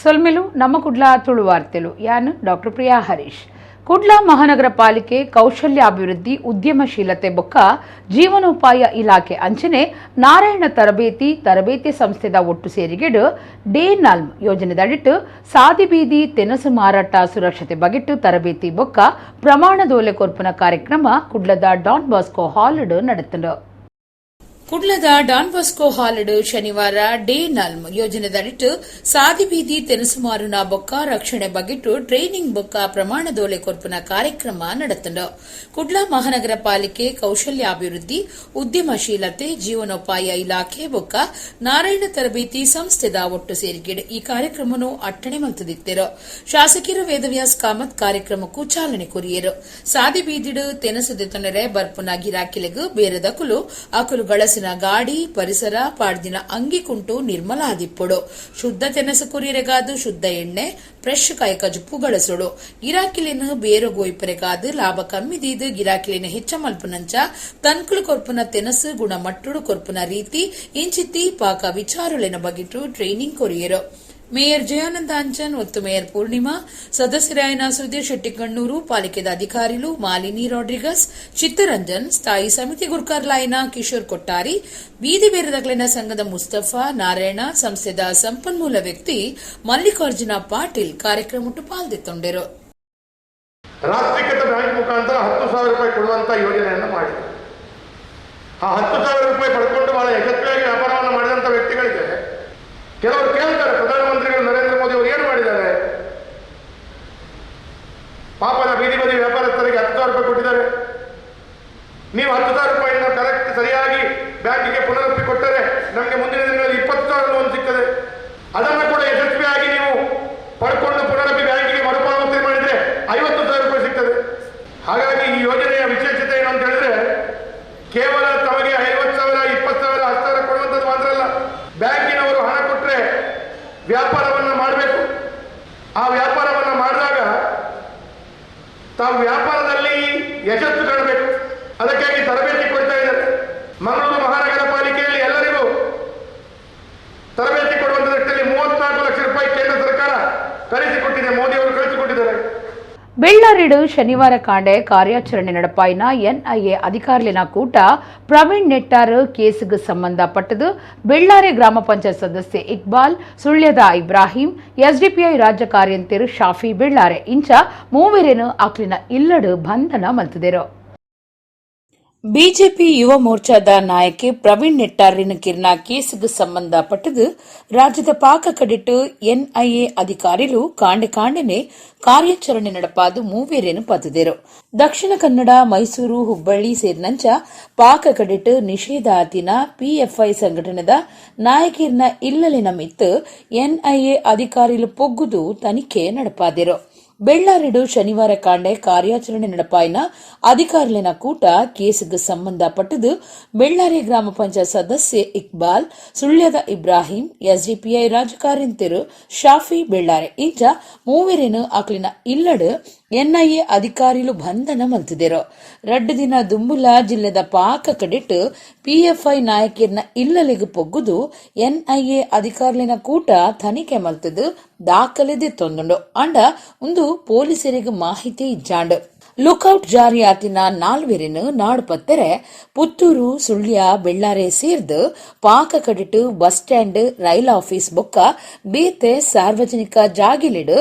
ಸೊಲ್ಮೆಲು ನಮ್ಮ ಕುಡ್ಲ ತುಳುವಾರ್ತೆಲು. ಯಾನ್ ಡಾಕ್ಟರ್ ಪ್ರಿಯಾ ಹರೀಶ್. ಕುಡ್ಲ ಮಹಾನಗರ ಪಾಲಿಕೆ ಕೌಶಲ್ಯಾಭಿವೃದ್ಧಿ ಉದ್ಯಮಶೀಲತೆ ಬೊಕ್ಕ ಜೀವನೋಪಾಯ ಇಲಾಖೆ ಅಂಚನೆ ನಾರಾಯಣ ತರಬೇತಿ ತರಬೇತಿ ಸಂಸ್ಥೆದ ಒಟ್ಟು ಸೇರಿಗೆಡು ಡೇ ನಲ್ಮ್ ಯೋಜನೆದಡಿಟ್ಟು ಸಾದಿ ಬೀದಿ ತೆನಸು ಮಾರಾಟ ಸುರಕ್ಷತೆ ಬಗೆಟ್ಟು ತರಬೇತಿ ಬೊಕ್ಕ ಪ್ರಮಾಣದೋಲೆ ಕೊರ್ಪುನ ಕಾರ್ಯಕ್ರಮ ಕುಡ್ಲದ ಡಾನ್ ಬಾಸ್ಕೋ ಹಾಲ್ ನಡೆತಂಡು. ಕುಡ್ಲದ ಡಾನ್ ಬಾಸ್ಕೋ ಹಾಲ್ಡ್ ಶನಿವಾರ ಡೇ ನಲ್ಮ್ ಯೋಜನೆದಡಿಟ್ಟು ಸಾದಿ ಬೀದಿ ತೆನಸು ಮಾರುನ ಬೊಕ್ಕ ರಕ್ಷಣೆ ಬಗೆಟ್ಟು ಟ್ರೈನಿಂಗ್ ಬೊಕ್ಕ ಪ್ರಮಾಣದೋಲೆ ಕೊರ್ಪುನ ಕಾರ್ಯಕ್ರಮ ನಡೆತಂಡು. ಕುಡ್ಲ ಮಹಾನಗರ ಪಾಲಿಕೆ ಕೌಶಲ್ಯಾಭಿವೃದ್ಧಿ ಉದ್ಯಮಶೀಲತೆ ಜೀವನೋಪಾಯ ಇಲಾಖೆ ಬೊಕ್ಕ ನಾರಾಯಣ ತರಬೇತಿ ಸಂಸ್ಥೆದ ಒಟ್ಟು ಸೇರಿಗೆಡ್ ಈ ಕಾರ್ಯಕ್ರಮವನ್ನು ಅಟ್ಟಣೆ ಮಲ್ತದಿತ್ತೆರು. ಶಾಸಕರು ವೇದವ್ಯಾಸ್ ಕಾಮತ್ ಕಾರ್ಯಕ್ರಮಕ್ಕೂ ಚಾಲನೆ ಕೊರಿಯರು. ಸಾದಿ ಬೀದಿಡು ತೆನಸು ದೆತೊನರೆ ಬರ್ಪುನ ಗಿರಾಕಿಲೆಗ್ ಬೇರೆದಕುಲು ಅಕುಲು ಗಳಸಿನ ಗಾಡಿ ಪರಿಸರ ಪಾಡ್ದಿನ ಅಂಗಿ ಕುಂಟು ನಿರ್ಮಲ ಆದಿಪ್ಪೊಡು. ಶುದ್ಧ ತೆನಸು ಕೊರಿಯರೆಗಾದು ಶುದ್ಧ ಎಣ್ಣೆ, ಫ್ರೆಶ್ ಕಾಯ್ಕಜುಪ್ಪು ಗಳಸೊಡು. ಗಿರಾಕಿಲೆನ್ ಬೇರ ಗೋಯ್ಪರೆಗಾದ್ ಲಾಭ ಕಮ್ಮಿ ದೀದ್ ಗಿರಾಕಿಲೆನ್ ಹೆಚ್ಚ ಮಲ್ಪುನಂಚ ತನ್ಕುಲು ಕೊರ್ಪುನ ತೆನಸು ಗುಣಮಟ್ಟುಡು ಕೊರ್ಪುನ ರೀತಿ ಇಂಚಿತ್ತಿ ಪಾಕ ವಿಚಾರಲೆನ ಬಗೆಟು ಟ್ರೈನಿಂಗ್ ಕೊರಿಯರು. ಮೇಯರ್ ಜಯಾನಂದ ಅಂಚನ್, ಒತ್ತು ಮೇಯರ್ ಪೂರ್ಣಿಮಾ, ಸದಸ್ಯರಾಯನ ಸುಧೀರ್ ಶೆಟ್ಟಿಕಣ್ಣೂರು, ಪಾಲಿಕೆದ ಅಧಿಕಾರಿಲು ಮಾಲಿನಿ ರಾಡ್ರಿಗಸ್, ಚಿತ್ತರಂಜನ್, ಸ್ಥಾಯಿ ಸಮಿತಿ ಗುರ್ಕಾರ್ಲಾಯನ ಕಿಶೋರ್ ಕೊಟ್ಟಾರಿ, ಬೀದಿ ಬೇರದಕ್ಲೆನ ಸಂಘದ ಮುಸ್ತಫಾ, ನಾರಾಯಣ ಸಂಸ್ಥೆದ ಸಂಪನ್ಮೂಲ ವ್ಯಕ್ತಿ ಮಲ್ಲಿಕಾರ್ಜುನ ಪಾಟೀಲ್ ಕಾರ್ಯಕ್ರಮಟ್ಟು ಪಾಲ್ದೆತ್ತೊಂಡೆರು. ರಾಷ್ಟ್ರೀಕೃತ ಬ್ಯಾಂಕ್ ಮುಖಾಂತರ 10,000 ರೂಪಾಯಿ ಕೊಡುವಂತ ಯೋಜನೆಯನ್ನು ಮಾಡಿದೆ. ಆ 10,000 ರೂಪಾಯಿ ಪಡ್ಕೊಂಡು ಬಹಳ ಯಶಸ್ವಿಯಾಗಿ ವ್ಯಾಪಾರವನ್ನು ಮಾಡಿದಂಥ ವ್ಯಕ್ತಿಗಳಿಗೆ ಕೆಲವರು ಕೇಳ್ತಾರೆ, ಪ್ರಧಾನಮಂತ್ರಿಗಳು ನರೇಂದ್ರ ಮೋದಿ ಅವರು ಏನು ಮಾಡಿದ್ದಾರೆ? ಪಾಪದ ಬೀದಿ ಬದಿ ವ್ಯಾಪಾರಸ್ಥರಿಗೆ 10,000 ರೂಪಾಯಿ ಕೊಟ್ಟಿದ್ದಾರೆ. ನೀವು 10,000 ರೂಪಾಯಿಯನ್ನು ಕರೆಕ್ಟ್ ಸರಿಯಾಗಿ ಬ್ಯಾಂಕಿಗೆ ಪುನರಪ್ಪಿ ಕೊಟ್ಟರೆ ನಮಗೆ ಮುಂದಿನ ದಿನಗಳಲ್ಲಿ 20,000 ಲೋನ್ ಸಿಗ್ತದೆ. ಅದನ್ನು ಕೂಡ ಯಶಸ್ವಿಯಾಗಿ ನೀವು ಪಡ್ಕೊಂಡು ಪುನರಪಿ ಬ್ಯಾಂಕಿಗೆ ಮರುಪಾವತಿ ಮಾಡಿದ್ರೆ 50,000 ರೂಪಾಯಿ ಸಿಗ್ತದೆ. ಹಾಗಾಗಿ ಈ ಯೋಜನೆಯ ವಿಶೇಷತೆ ಏನು ಅಂತ ಹೇಳಿದ್ರೆ, ಕೇವಲ ತಮಗೆ 50,000, 20,000, 10,000 ಕೊಡುವಂಥದ್ದು ಮಾತ್ರ ಅಲ್ಲ. ಬ್ಯಾಂಕಿನವರು ಹಣ ಕೊಟ್ಟರೆ ವ್ಯಾಪಾರವನ್ನು ಮಾಡಬೇಕು. ಆ ವ್ಯಾಪಾರವನ್ನು ಮಾಡಿದಾಗ ತಾವು ವ್ಯಾಪಾರದಲ್ಲಿ ಯಶಸ್ಸು ಕಾಣಬೇಕು. ಅದಕ್ಕಾಗಿ ತರಬೇತಿ ಕೊಡ್ತಾ ಇದ್ದಾರೆ. ಮಂಗಳೂರು ಮಹಾನಗರ ಪಾಲಿಕೆಯಲ್ಲಿ ಎಲ್ಲರಿಗೂ ತರಬೇತಿ ಕೊಡುವಂತ ದೃಷ್ಟಿಯಲ್ಲಿ 34 ಲಕ್ಷ ರೂಪಾಯಿ ಕೇಂದ್ರ ಸರ್ಕಾರ ಕಳಿಸಿಕೊಟ್ಟಿದೆ, ಮೋದಿ ಅವರು ಕಳಿಸಿಕೊಟ್ಟಿದ್ದಾರೆ. ಬೆಳ್ಳಾರಿಡು ಶನಿವಾರ ಕಾಂಡೆ ಕಾರ್ಯಾಚರಣೆ நடப்பாಯಿನ ಎನ್ಐಎ ಅಧಿಕಾರಿಲಿನ ಕೂಟ ಪ್ರವೀಣ್ ನೆಟ್ಟಾರ್ ಕೇಸುಗೆ ಸಂಬಂಧಪಟ್ಟದು ಬೆಳ್ಳಾರೆ ಗ್ರಾಮ ಪಂಚಾಯತ್ ಸದಸ್ಯ ಇಕ್ಬಾಲ್, ಸುಳ್ಯದ ಇಬ್ರಾಹಿಂ, ಎಸ್ಡಿಪಿಐ ರಾಜ್ಯ ಕಾರ್ಯಂತೆರು ಶಾಫಿ ಬೆಳ್ಳಾರೆ ಇಂಚ ಮೂವೆರೆನು ಅಕ್ಲಿನ ಇಲ್ಲಡು ಬಂಧನ ಮಲ್ತದೆರು. ಬಿಜೆಪಿ ಯುವ ಮೋರ್ಚಾದ ನಾಯಕಿ ಪ್ರವೀಣ್ ನೆಟ್ಟಾರಿನ ಕಿರ್ನ ಕೇಸುಗೆ ಸಂಬಂಧಪಟ್ಟದು ರಾಜ್ಯದ ಪಾಕ ಕಡಿಟ್ಟು ಎನ್ಐಎ ಅಧಿಕಾರಿಲು ಕಾಂಡೆ ಕಾಂಡೆನೆ ಕಾರ್ಯಾಚರಣೆ நடப்பாದು ಮೂವೇರೇನು ಪತ್ತದಿರು. ದಕ್ಷಿಣ ಕನ್ನಡ, ಮೈಸೂರು, ಹುಬ್ಬಳ್ಳಿ ಸೇರಿನಂಚ ಪಾಕ ಕಡಿಟ್ಟು ನಿಷೇಧಾತಿನ ಪಿಎಫ್ಐ ಸಂಘಟನೆದ ನಾಯಕಿರ್ನ ಇಲ್ಲಲಿನ ಮಿತ್ತು ಎನ್ಐಎ ಅಧಿಕಾರಿಲು ಪೊಗ್ಗುದು ತನಿಖೆ நடப்பாದಿರು. ಬೆಳ್ಳಾರಿಡು ಶನಿವಾರ ಕಾಂಡೆ ಕಾರ್ಯಾಚರಣೆ நடப்பாಯಿನ ಅಧಿಕಾರಿಲಿನ ಕೂಟ ಕೇಸುಗೆ ಸಂಬಂಧಪಟ್ಟದು ಬೆಳ್ಳಾರಿ ಗ್ರಾಮ ಪಂಚಾಯತ್ ಸದಸ್ಯ ಇಕ್ಬಾಲ್, ಸುಳ್ಯದ ಇಬ್ರಾಹಿಂ, ಎಸ್ಡಿಪಿಐ ರಾಜಕಾರಂತೆರು ಶಾಫಿ ಬೆಳ್ಳಾರೆ ಇಂಚ ಮೂವೆರೇನು ಅಕ್ಲಿನ ಇಲ್ಲಡು ಎನ್ಐಎ ಅಧಿಕಾರಿಲು ಬಂಧನ ಮಲ್ತಿದೆರು. ರಡ್ಡು ದಿನ ದುಂಬುಲ ಜಿಲ್ಲೆದ ಪಾಕ ಕಡಿಟ್ಟು ಪಿಎಫ್ಐ ನಾಯಕಿರ್ನ ಇಲ್ಲಲಿಗೆ ಪೊಗ್ಗುದು ಎನ್ಐಎ ಅಧಿಕಾರಿಲಿನ ಕೂಟ ತನಿಖೆ ಮಲ್ತದು ದಾಖಲೆ ತೊಂದುಂಡು. ಅಂಡ ಒಂದು ಪೊಲೀಸರಿಗೆ ಮಾಹಿತಿ ಇಜ್ಜಾಂಡ್. ಲುಕೌಟ್ ಜಾರಿಯಾತಿನ ನಾಲ್ವೆರೆನ್ ನಾಡು ಪತ್ತೆರೆ ಪುತ್ತೂರು, ಸುಳ್ಯ, ಬೆಳ್ಳಾರೆ ಸೇರ್ದು ಪಾಕ ಕಡಿಟ್ಟು ಬಸ್ ಸ್ಟ್ಯಾಂಡ್, ರೈಲ್ ಆಫೀಸ್ ಬೊಕ್ಕ ಬೇತೆ ಸಾರ್ವಜನಿಕ ಜಾಗಿಲಿಡು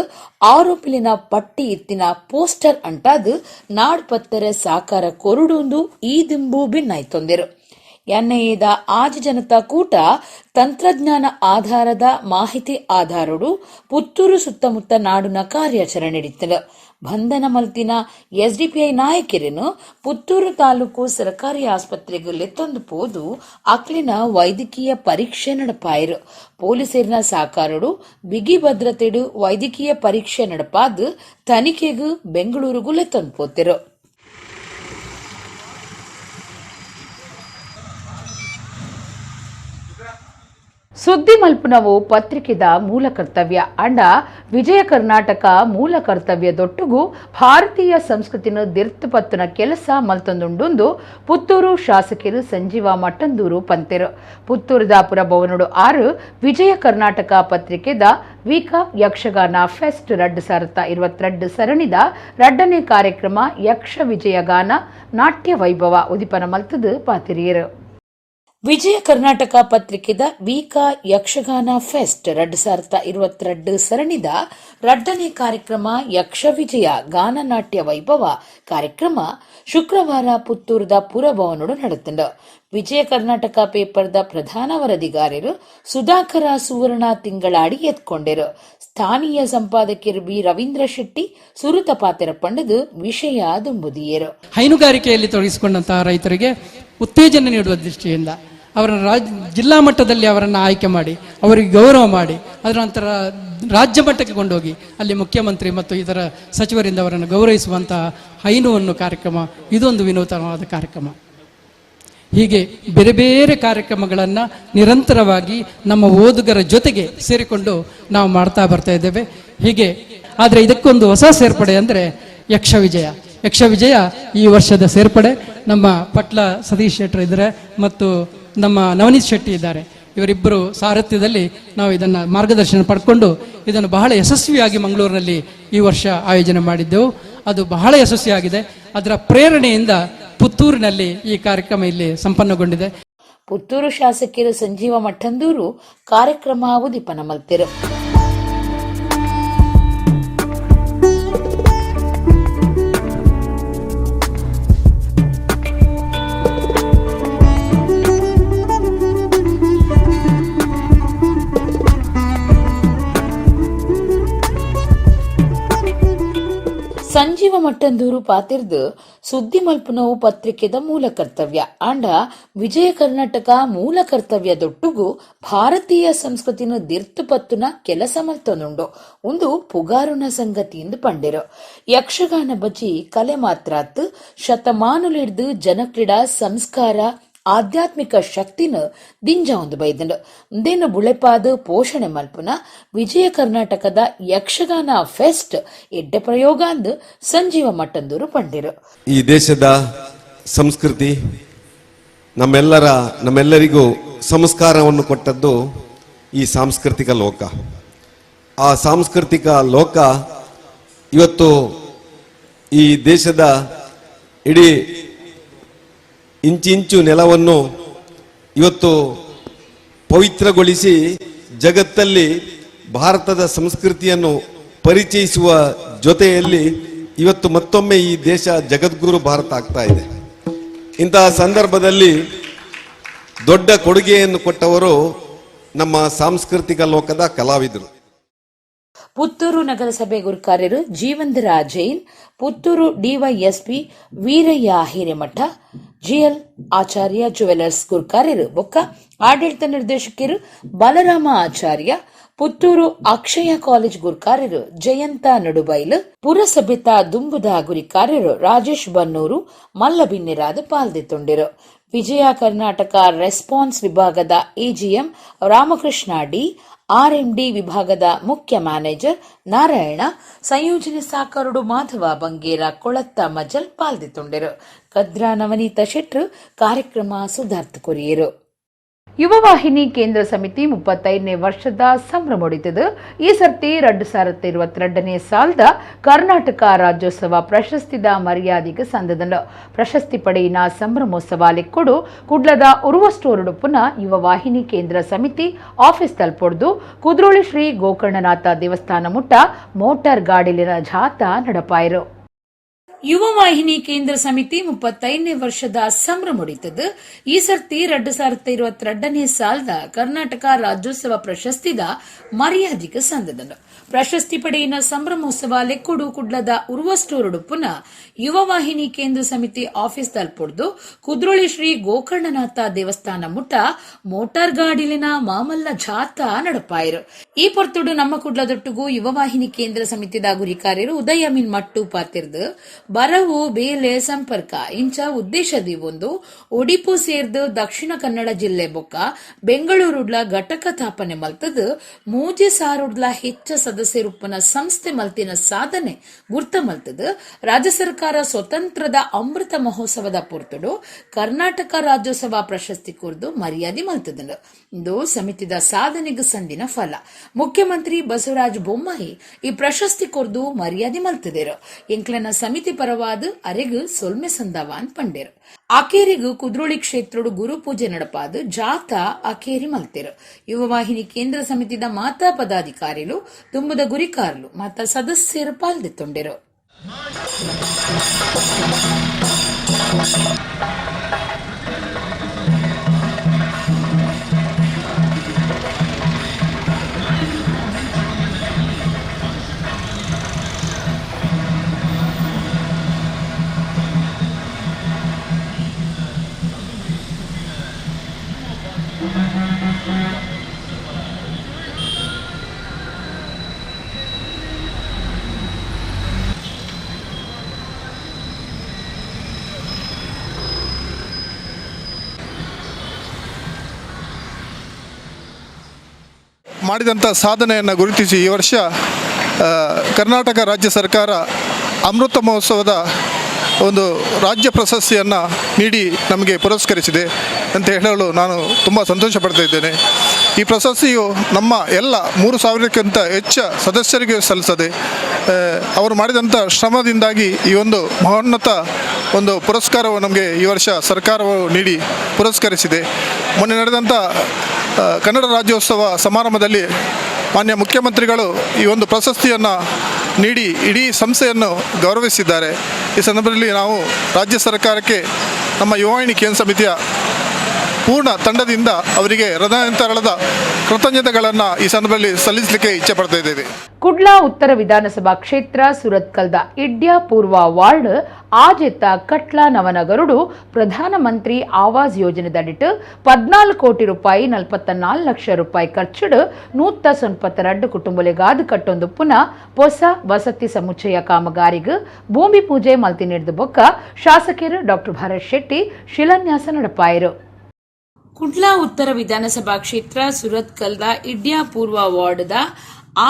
ಆರೋಪಿಲಿನ ಪಟ್ಟಿ ಇತ್ತಿನ ಪೋಸ್ಟರ್ ಅಂಟಾದು ನಾಡ್ ಪತ್ತೆರೆ ಸಾಕಾರ ಕೊರುಡುಂದು ಈ ದಿಂಬು ಬಿನ್ನಾಯ್ತೊಂದಿರು. ಎನ್ಐಎದ ಆಜಿ ಜನತಾ ಕೂಟ ತಂತ್ರಜ್ಞಾನ ಆಧಾರದ ಮಾಹಿತಿ ಆಧಾರಡು ಪುತ್ತೂರು ಸುತ್ತಮುತ್ತ ನಾಡುನ ಕಾರ್ಯಾಚರಣೆ ನಡೆಯುತ್ತದೆ. ಬಂಧನ ಮಲ್ತಿನ ಎಸ್ಡಿಪಿಐ ನಾಯಕರನ್ನು ಪುತ್ತೂರು ತಾಲೂಕು ಸರ್ಕಾರಿ ಆಸ್ಪತ್ರೆಗೆ ಲೆತ್ತೊಂದು ಪೋದು ಅಕ್ಲಿನ ವೈದ್ಯಕೀಯ ಪರೀಕ್ಷೆ ನಡಪಾಯರು. ಪೊಲೀಸರಿನ ಸಾಕಾರಡು ಬಿಗಿ ಭದ್ರತೆಡು ವೈದ್ಯಕೀಯ ಪರೀಕ್ಷೆ ನಡಪಾದು ತನಿಖೆಗೂ ಬೆಂಗಳೂರಿಗೂ ಲೆತ್ತೊಂದು ಪೋತಿರು. ಸುದ್ದಿ ಮಲ್ಪುನವು ಪತ್ರಿಕೆದ ಮೂಲ ಕರ್ತವ್ಯ ಅಂಡ ವಿಜಯ ಕರ್ನಾಟಕ ಮೂಲ ಕರ್ತವ್ಯ ದೊಟ್ಟುಗು ಭಾರತೀಯ ಸಂಸ್ಕೃತಿನ ದಿರ್ತುಪತ್ತುನ ಕೆಲಸ ಮಲ್ತೊಂದುಂಡುಂದು ಪುತ್ತೂರು ಶಾಸಕರು ಸಂಜೀವ ಮಟ್ಟಂದೂರು ಪಂತೆರು. ಪುತ್ತೂರುದ ಪುರಭವನುಡು 6 ವಿಜಯ ಕರ್ನಾಟಕ ಪತ್ರಿಕೆದ ವೀಕ ಯಕ್ಷಗಾನ ಫೆಸ್ಟ್ 2022 ಸರಣಿದ ರಡ್ಡನೇ ಕಾರ್ಯಕ್ರಮ ಯಕ್ಷ ವಿಜಯಗಾನ ನಾಟ್ಯ ವೈಭವ ಉದಿಪನ ಮಲ್ತದು ಪಾತಿರಿಯರು. ವಿಜಯ ಕರ್ನಾಟಕ ಪತ್ರಿಕೆದ ವೀಕ ಯಕ್ಷಗಾನ ಫೆಸ್ಟ್ 2022 ಸರಣಿದ ರಡ್ಡನೇ ಕಾರ್ಯಕ್ರಮ ಯಕ್ಷ ವಿಜಯ ಗಾನನಾಟ್ಯ ವೈಭವ ಕಾರ್ಯಕ್ರಮ ಶುಕ್ರವಾರ ಪುತ್ತೂರುದ ಪುರಭವನೋಡು ನಡೆತುಂಡು. ವಿಜಯ ಕರ್ನಾಟಕ ಪೇಪರ್ದ ಪ್ರಧಾನ ವರದಿಗಾರರು ಸುಧಾಕರ ಸುವರ್ಣ ತಿಂಗಳಾಡಿ ಎತ್ಕೊಂಡೆರು. ಸ್ಥಾನೀಯ ಸಂಪಾದಕರು ಬಿ ರವೀಂದ್ರ ಶೆಟ್ಟಿ ಸುರುತ ಪಾತೆರ ಪಂಡದು ವಿಷಯ ದುಂಬುದಿಯರು. ಹೈನುಗಾರಿಕೆಯಲ್ಲಿ ತೊಡಗಿಸಿಕೊಂಡಂತಹ ರೈತರಿಗೆ ಉತ್ತೇಜನ ನೀಡುವ ದೃಷ್ಟಿಯಿಂದ ಅವರ ಜಿಲ್ಲಾ ಮಟ್ಟದಲ್ಲಿ ಅವರನ್ನು ಆಯ್ಕೆ ಮಾಡಿ ಅವರಿಗೆ ಗೌರವ ಮಾಡಿ ಅದರ ನಂತರ ರಾಜ್ಯ ಮಟ್ಟಕ್ಕೆ ಕೊಂಡೋಗಿ ಅಲ್ಲಿ ಮುಖ್ಯಮಂತ್ರಿ ಮತ್ತು ಇತರ ಸಚಿವರಿಂದ ಅವರನ್ನು ಗೌರವಿಸುವಂತಹ ಹೈನುವನ್ನು ಕಾರ್ಯಕ್ರಮ, ಇದೊಂದು ವಿನೂತನವಾದ ಕಾರ್ಯಕ್ರಮ. ಹೀಗೆ ಬೇರೆ ಬೇರೆ ಕಾರ್ಯಕ್ರಮಗಳನ್ನು ನಿರಂತರವಾಗಿ ನಮ್ಮ ಓದುಗರ ಜೊತೆಗೆ ಸೇರಿಕೊಂಡು ನಾವು ಮಾಡ್ತಾ ಬರ್ತಾ ಇದ್ದೇವೆ. ಹೀಗೆ ಆದರೆ ಇದಕ್ಕೊಂದು ಹೊಸ ಸೇರ್ಪಡೆ ಅಂದರೆ ಯಕ್ಷವಿಜಯ. ಯಕ್ಷವಿಜಯ ಈ ವರ್ಷದ ಸೇರ್ಪಡೆ. ನಮ್ಮ ಪಟ್ಲ ಸತೀಶ್ ಶೆಟ್ಟರ್ ಇದ್ದಾರೆ ಮತ್ತು ನಮ್ಮ ನವನೀತ್ ಶೆಟ್ಟಿ ಇದ್ದಾರೆ. ಇವರಿಬ್ಬರು ಸಾರಥ್ಯದಲ್ಲಿ ನಾವು ಇದನ್ನು ಮಾರ್ಗದರ್ಶನ ಪಡ್ಕೊಂಡು ಇದನ್ನು ಬಹಳ ಯಶಸ್ವಿಯಾಗಿ ಮಂಗಳೂರಿನಲ್ಲಿ ಈ ವರ್ಷ ಆಯೋಜನೆ ಮಾಡಿದ್ದೆವು. ಅದು ಬಹಳ ಯಶಸ್ವಿಯಾಗಿದೆ. ಅದರ ಪ್ರೇರಣೆಯಿಂದ ಪುತ್ತೂರಿನಲ್ಲಿ ಈ ಕಾರ್ಯಕ್ರಮ ಇಲ್ಲಿ ಸಂಪನ್ನಗೊಂಡಿದೆ. ಪುತ್ತೂರು ಶಾಸಕರು ಸಂಜೀವ ಮಠಂದೂರು ಕಾರ್ಯಕ್ರಮ ಉದಿಪನ ಮಲ್ತೆರು. ಸಂಜೀವ ಮಟ್ಟಂದೂರು ಪಾತಿರ್ದು ಸುದ್ದಿ ಮಲ್ಪುನವು ಪತ್ರಿಕೆದ ಮೂಲ ಕರ್ತವ್ಯ ಆಂಡ ವಿಜಯ ಕರ್ನಾಟಕ ಮೂಲ ಕರ್ತವ್ಯ ದೊಟ್ಟುಗು ಭಾರತೀಯ ಸಂಸ್ಕೃತಿನ ದಿರ್ತುಪತ್ತುನ ಕೆಲಸ ಮಲ್ತೊಂದುಂಡು ಒಂದು ಪುಗಾರುನ ಸಂಗತಿ ಎಂದು ಪಂಡೆರು. ಯಕ್ಷಗಾನ ಬಜ್ಜಿ ಕಲೆ ಮಾತ್ರಾತ್ ಶತಮಾನುಲಿಡ್ದು ಜನಕ್ರೀಡಾ ಸಂಸ್ಕಾರ ಆಧ್ಯಾತ್ಮಿಕ ಶಕ್ತಿನ ದಿಂಜ ಒಂದು ಬೈದಂಡು ದೇನು ಬುಳೆಪಾದ ಪೋಷಣೆ ಮಲ್ಪುನ ವಿಜಯ ಕರ್ನಾಟಕದ ಯಕ್ಷಗಾನ ಫೆಸ್ಟ್ ಎಡ್ಡೆ ಪ್ರಯೋಗ ಅಂದು ಸಂಜೀವ ಮಟ್ಟಂದೂರು ಪಂಡಿರು. ಈ ದೇಶದ ಸಂಸ್ಕೃತಿ ನಮ್ಮೆಲ್ಲರಿಗೂ ಸಂಸ್ಕಾರವನ್ನು ಕೊಟ್ಟದ್ದು ಈ ಸಾಂಸ್ಕೃತಿಕ ಲೋಕ. ಆ ಸಾಂಸ್ಕೃತಿಕ ಲೋಕ ಇವತ್ತು ಈ ದೇಶದ ಇಡೀ ಇಂಚಿಂಚು ನೆಲವನ್ನು ಇವತ್ತು ಪವಿತ್ರಗೊಳಿಸಿ ಜಗತ್ತಲ್ಲಿ ಭಾರತದ ಸಂಸ್ಕೃತಿಯನ್ನು ಪರಿಚಯಿಸುವ ಜೊತೆಯಲ್ಲಿ ಇವತ್ತು ಮತ್ತೊಮ್ಮೆ ಈ ದೇಶ ಜಗದ್ಗುರು ಭಾರತ ಆಗ್ತಾ ಇದೆ. ಇಂತಹ ಸಂದರ್ಭದಲ್ಲಿ ದೊಡ್ಡ ಕೊಡುಗೆಯನ್ನು ಕೊಟ್ಟವರು ನಮ್ಮ ಸಾಂಸ್ಕೃತಿಕ ಲೋಕದ ಕಲಾವಿದರು. ಪುತ್ತೂರು ನಗರಸಭೆ ಗುರುಕಾರ್ಯರು Jeevandhara Jain, Puttur DYSP Veeraiah Hiremath, GL Acharya jewellers ಗುರುಕಾರ್ಯರು ಬೊಕ್ಕ ಆಡಳಿತ ನಿರ್ದೇಶಕರು ಬಲರಾಮ ಆಚಾರ್ಯ, ಪುತ್ತೂರು ಅಕ್ಷಯ ಕಾಲೇಜ್ ಗುರುಕಾರ್ಯರು ಜಯಂತ ನಡುಬೈಲು, ಪುರಸಭೆತ ದುಂಬುದ ಗುರಿಕಾರ್ಯರು ರಾಜೇಶ್ ಬನ್ನೂರು ಮಲ್ಲಬಿನ್ನಿರಾದ ಪಾಲ್ದಿತ್ತೊಂಡಿರು. ವಿಜಯ ಕರ್ನಾಟಕ ರೆಸ್ಪಾನ್ಸ್ ವಿಭಾಗದ AGM Ramakrishna D, RMD ವಿಭಾಗದ ಮುಖ್ಯ ಮ್ಯಾನೇಜರ್ ನಾರಾಯಣ, ಸಂಯೋಜನೆ ಸಾಕರುಡು ಮಾಧವ ಬಂಗೇರ ಕೊಳತ್ತ ಮಜಲ್ ಪಾಲ್ದಿತ್ತೊಂಡಿರು. ಕದ್ರಾ ನವನೀತ ಶೆಟ್ರು ಕಾರ್ಯಕ್ರಮ ಸುಧಾರ್ಥ ಕೊರಿಯರು. ಯುವವಾಹಿನಿ ಕೇಂದ್ರ ಸಮಿತಿ 35ನೇ ವರ್ಷದ ಸಂಭ್ರಮೊಡಿತದು. ಈ ಸರ್ತಿ 2022ನೇ ಸಾಲದ ಕರ್ನಾಟಕ ರಾಜ್ಯೋತ್ಸವ ಪ್ರಶಸ್ತಿದ ಮರ್ಯಾದೆಗೆ ಸಂದದನು. ಪ್ರಶಸ್ತಿ ಪಡೆಯಿನ ಸಂಭ್ರಮೋತ್ಸವ ಲೆಕ್ಕೊಡು ಕುಡ್ಲದ ಉರುವಸ್ಟೋರುಡು ಪುನಃ ಯುವವಾಹಿನಿ ಕೇಂದ್ರ ಸಮಿತಿ ಆಫೀಸ್ ತಲುಪೊಡ್ದು ಕುದ್ರೋಳಿ ಶ್ರೀ ಗೋಕರ್ಣನಾಥ ದೇವಸ್ಥಾನ ಮುಟ್ಟ ಮೋಟಾರ್ ಗಾಡಿಲಿನ ಜಾಥಾ ನಡಪಾಯರು. ಯುವವಾಹಿನಿ ಕೇಂದ್ರ ಸಮಿತಿ 35ನೇ ವರ್ಷದ ಸಂಭ್ರಮೊಡಿತದು. ಈ ಸರ್ತಿ 2022ನೇ ಸಾಲದ ಕರ್ನಾಟಕ ರಾಜ್ಯೋತ್ಸವ ಪ್ರಶಸ್ತಿದ ಮರ್ಯಾದಿಗೆ ಸಂದದನು. ಪ್ರಶಸ್ತಿ ಪಡೆಯಿನ ಸಂಭ್ರಮೋತ್ಸವ ಲೆಕ್ಕೊಡು ಕುಡ್ಲದ ಉರ್ವಸ್ಟೋರುಡು ಪುನಃ ಯುವವಾಹಿನಿ ಕೇಂದ್ರ ಸಮಿತಿ ಆಫೀಸ್ ತಲುಪೊಡ್ದು ಕುದ್ರೋಳಿ ಶ್ರೀ ಗೋಕರ್ಣನಾಥ ದೇವಸ್ಥಾನ ಮುಟ್ಟ ಮೋಟಾರ್ ಗಾಡಿಲಿನ ಮಾಮಲ್ಲ ಜಾಥಾ ನಡಪಾಯರು. ಈ ಪೊರ್ತುಡು ನಮ್ಮ ಕುಡ್ಲದೊಟ್ಟುಗು ಯುವವಾಹಿನಿ ಕೇಂದ್ರ ಸಮಿತಿದ ಗುರಿಕಾರ್ಯರು ಉದಯ ಅಮೀನ್ ಮಟ್ಟು ಪಾತಿರ್ದು ಬರವು ಬೇಲೆ ಸಂಪರ್ಕ ಇಂಚ ಉದ್ದೇಶ ದೀವೊಂದು ಒಡಿಪು ಸೇರ್ದು ದಕ್ಷಿಣ ಕನ್ನಡ ಜಿಲ್ಲೆ ಬೊಕ್ಕ ಬೆಂಗಳೂರುಡ್ಲ ಘಟಕ ತಾಪನೆ ಮಲ್ತದು ಮೂಜೆ ಸಾರುಡ್ಲ ಹೆಚ್ಚ ಸದಸ್ಯರುಪ್ಪನ ಸಂಸ್ಥೆ ಮಲ್ತಿನ ಸಾಧನೆ ಗುರ್ತ ಮಲ್ತದು ರಾಜ್ಯ ಸರ್ಕಾರ ಸ್ವತಂತ್ರದ ಅಮೃತ ಮಹೋತ್ಸವದ ಪೊರ್ತುಡು ಕರ್ನಾಟಕ ರಾಜ್ಯೋತ್ಸವ ಪ್ರಶಸ್ತಿ ಕೊರ್ದು ಮರ್ಯಾದೆ ಮಲ್ತದಂಡು. ಇಂದು ಸಮಿತಿದ ಸಾಧನೆಗೆ ಸಂದಿನ ಫಲ. ಮುಖ್ಯಮಂತ್ರಿ ಬಸವರಾಜ ಬೊಮ್ಮಾಯಿ ಈ ಪ್ರಶಸ್ತಿ ಕೊರ್ದು ಮರ್ಯಾದೆ ಮಲ್ತದೇರು. ಎಂಕ್ಲೆನ ಸಮಿತಿ ಪರವಾದ ಅರೆಗ್ ಸೊಲ್ಮೆ ಸಂದವಾನ್ ಪಂಡೇರು. ಅಕೇರಿಗು ಕುದ್ರೋಳಿ ಕ್ಷೇತ್ರಡು ಗುರು ಪೂಜೆ ನಡಪಾದ ಜಾಥಾ ಅಕೇರಿ ಮಲ್ತೇರು. ಯುವವಾಹಿನಿ ಕೇಂದ್ರ ಸಮಿತಿದ ಮಾತಾ ಪದಾಧಿಕಾರಿಲು, ತುಂಬುದ ಗುರಿಕಾರ್ಲು, ಮಾತಾ ಸದಸ್ಯರು ಪಾಲ್ದೆತ್ತೊಂಡೆರು. ಮಾಡಿದಂಥ ಸಾಧನೆಯನ್ನು ಗುರುತಿಸಿ ಈ ವರ್ಷ ಕರ್ನಾಟಕ ರಾಜ್ಯ ಸರ್ಕಾರ ಅಮೃತ ಮಹೋತ್ಸವದ ಒಂದು ರಾಜ್ಯ ಪ್ರಶಸ್ತಿಯನ್ನು ನೀಡಿ ನಮಗೆ ಪುರಸ್ಕರಿಸಿದೆ ಅಂತ ಹೇಳಲು ನಾನು ತುಂಬ ಸಂತೋಷ ಪಡ್ತಾ ಇದ್ದೇನೆ. ಈ ಪ್ರಶಸ್ತಿಯು ನಮ್ಮ ಎಲ್ಲ 3000ಕ್ಕಿಂತ ಹೆಚ್ಚು ಸದಸ್ಯರಿಗೆ ಸಲ್ಲಿಸದೆ ಅವರು ಮಾಡಿದಂಥ ಶ್ರಮದಿಂದಾಗಿ ಈ ಒಂದು ಮಹೋನ್ನತ ಒಂದು ಪುರಸ್ಕಾರವು ನಮಗೆ ಈ ವರ್ಷ ಸರ್ಕಾರವು ನೀಡಿ ಪುರಸ್ಕರಿಸಿದೆ. ಮೊನ್ನೆ ನಡೆದಂಥ ಕನ್ನಡ ರಾಜ್ಯೋತ್ಸವ ಸಮಾರಂಭದಲ್ಲಿ ಮಾನ್ಯ ಮುಖ್ಯಮಂತ್ರಿಗಳು ಈ ಒಂದು ಪ್ರಶಸ್ತಿಯನ್ನು ನೀಡಿ ಇಡೀ ಸಂಸ್ಥೆಯನ್ನು ಗೌರವಿಸಿದ್ದಾರೆ. ಈ ಸಂದರ್ಭದಲ್ಲಿ ನಾವು ರಾಜ್ಯ ಸರ್ಕಾರಕ್ಕೆ ನಮ್ಮ ಯುವವಾಹಿನಿ ಕೇಂದ್ರ ಸಮಿತಿಯ ಪೂರ್ಣ ತಂಡದಿಂದ ಅವರಿಗೆ ಹೃದಯಾಂತರಾಳದ ಕೃತಜ್ಞತೆಗಳನ್ನು ಈ ಸಂದರ್ಭದಲ್ಲಿ ಸಲ್ಲಿಸಲಿಕ್ಕೆ ಇಚ್ಛೆ ಪಡ್ತಾ ಇದ್ದೇವೆ. ಕುಡ್ಲ ಉತ್ತರ ವಿಧಾನಸಭಾ ಕ್ಷೇತ್ರ ಸುರತ್ಕಲ್ದ ಇಡ್ಯಾ ಪೂರ್ವ ವಾರ್ಡ್ ಆಜೆತ್ತ ಕಟ್ಲಾ ನವನಗರುಡು ಪ್ರಧಾನಮಂತ್ರಿ ಆವಾಸ್ ಯೋಜನೆದಡಿಟ್ಟು 14 ಕೋಟಿ ರೂಪಾಯಿ 44 ಲಕ್ಷ ರೂಪಾಯಿ ಖರ್ಚುಡು 192 ಕುಟುಂಬಲೆಗಾದ ಕಟ್ಟೊಂದು ಪುನಃ ಹೊಸ ವಸತಿ ಸಮುಚ್ಚಯ ಕಾಮಗಾರಿಗೂ ಭೂಮಿ ಪೂಜೆ ಮಲ್ತಿ ನೀಡಿದ ಬೊಕ್ಕ ಶಾಸಕರು ಡಾಕ್ಟರ್ ಭರತ್ ಶೆಟ್ಟಿ ಶಿಲಾನ್ಯಾಸ ನಡಪಾಯರು. ಕುಡ್ಲಾ ಉತ್ತರ ವಿಧಾನಸಭಾ ಕ್ಷೇತ್ರ ಸುರತ್ಕಲ್ದ ಇಡ್ಯಾ ಪೂರ್ವ ವಾರ್ಡ್ದ